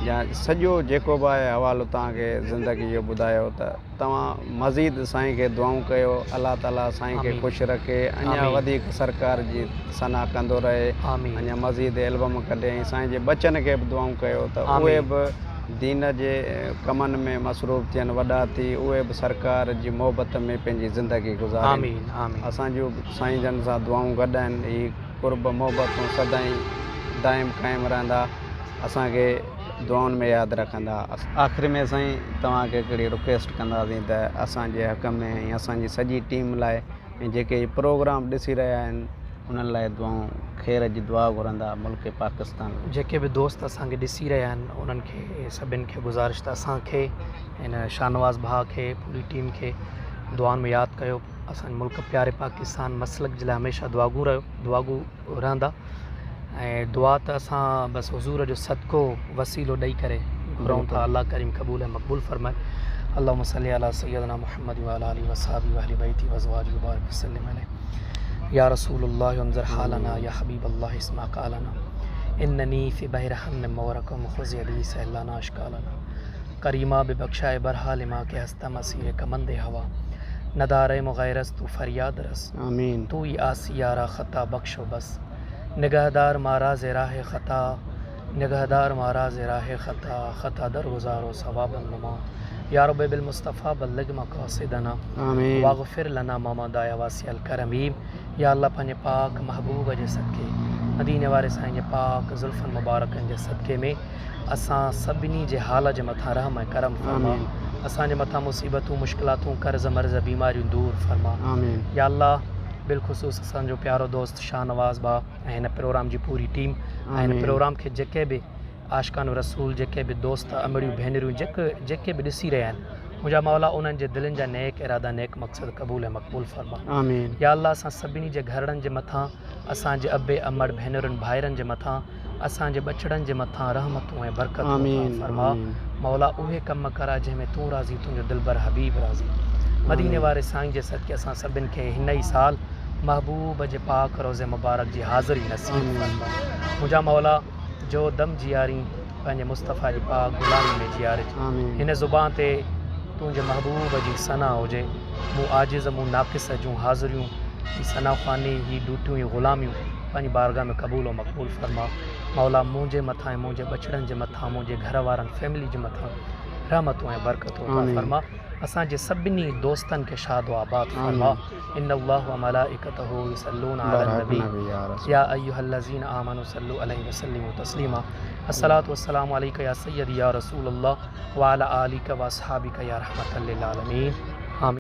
Speaker 3: جا سڄو جيڪو به آهي حوالو توهان کي زندگي جو ٻڌايو ته توهان مزيد سائين کي دعائون ڪيو الله تعالي سائين کي خوش رکي اڃا وڌيڪ سرڪار جي ثنا ڪندو رهي اڃا مزيد البم ڪڍي ۽ سائين جي ٻچن کي به دعائون ڪيو ته اهي به دين جي ڪمن ۾ مصروف ٿين وڏا ٿي اهي به سرڪار جي محبت ۾ پنهنجي زندگي گذارين اسان جون به سائين جن سان دعائون گڏ آهن هي قرب محبتون سدائين دائم قائم رهندا اسان کي دعائن ۾ ياد رکندا. آخر ۾ سائين توهان کي هڪڙي رڪويسٽ ڪنداسين ته اسان جي حق ۾ ۽ اسان جي سڄي ٽيم لاء ۽ جيڪي هي پروگرام ڏسي رهيا آهن انهن لاء دعائون خير جي دعا گهرندا ملڪ پاڪستان لاء.
Speaker 1: جيڪي به دوست اسان کي ڏسي رهيا آهن انهن کي سڀن کي گذارش ته اسان کي هن شاهنواز ڀاء کي پوري ٽيم کي دعائن ۾ ياد ڪيو اسان جي ملڪ پياري پاڪستان مسلڪ جي لاء هميشه دعاگو رهيو دعاگو رهندا ۽ دعا ته اسان بس حضور جو صدقو وسيلو ڏئي ڪري گهرون ٿا الله ڪريم قبول ۽ مقبول فرمائي اللهم صل علي سيدنا محمد وعلى آله وصحبه واهل بيته وازواجه وبارك وسلم عليه يا رسول الله انظر حالنا يا حبيب الله اسمع قالنا انني في بحر هم موركم خذ يدي سهل لنا اشڪالنا ڪريما ببخشائي برحال ما که هستم اسير کمند هوا نداريم غير از تو فرياد رس
Speaker 3: آمين.
Speaker 1: تو ئي عاصي را خطا بخش و بس نگهدار ما را ز راه خطا نگهدار ما را ز راه خطا خطا درگذار و ثوابا نما يا رب بالمصطفي بلغ مقاصدنا
Speaker 3: آمين.
Speaker 1: واغفر لنا ما مضي يا واسع الڪرم يا الله پنهنجي پاڪ محبوب جي صدقي مديني واري سائين جي پاڪ زلفن مبارڪن جي صدقي ۾ اسان سڀني جي حال جي مٿان رحم ۽ ڪرم فرما اسان جي مٿان مصيبتون مشڪلاتون قرض مرض بيماريون دور فرما يا الله بالخصوص اسان جو پيارو دوست شاهنواز ڀاء ۽ هن پروگرام جي پوري ٽيم ۽ هن پروگرام کي جيڪي به عاشقان رسول جيڪي به دوست امڙيون ڀينريون جيڪي جيڪي به ڏسي رهيا آهن منهنجا مولا انهن جي دلين جا نيڪ ارادا نيڪ مقصد قبول ۽ مقبول فرما يا الله اسان سڀني جي گهرڙن جي مٿان اسان جي ابي امڙ ڀينرن ڀائرن جي مٿان اسان جي ٻچڙن جي مٿان رحمتون ۽ برڪتون عطا فرما مولا اهي ڪم ڪراء جنهن ۾ تون راضي تنهنجو دلبر حبيب راضي مديني واري سائين جي صدقي اسان سڀن کي هن ئي سال محبوب جي پاڪ روضي مبارڪ جي حاضري نصيب فرما منهنجا مولا جو دم جيارين پنهنجي مصطفيٰ جي پاڪ غلامي ۾ جيارج هن زبان تي تنهنجي محبوب جي ثنا هجي مون عاجز مون ناقص جون حاضريون هي ثنا خواني هي ڊوٽيون هي غلاميون پنهنجي بارگاهه ۾ قبول و مقبول فرما مولا منهنجي مٿان ۽ منهنجي ٻچڙن جي مٿان منهنجي گهر وارن فيملي جي مٿان رحمتون ۽ برڪتون عطا فرما اسان جي سڀني دوستن کي شاد و آباد فرما ان الله وملائڪته يصلون علي النبي يا ايها الذين آمنوا صلوا عليه وسلموا تسليما الصلوة والسلام عليك يا سيدي يا رسول الله وعلي آلك واصحابك يا رحمة للعالمين.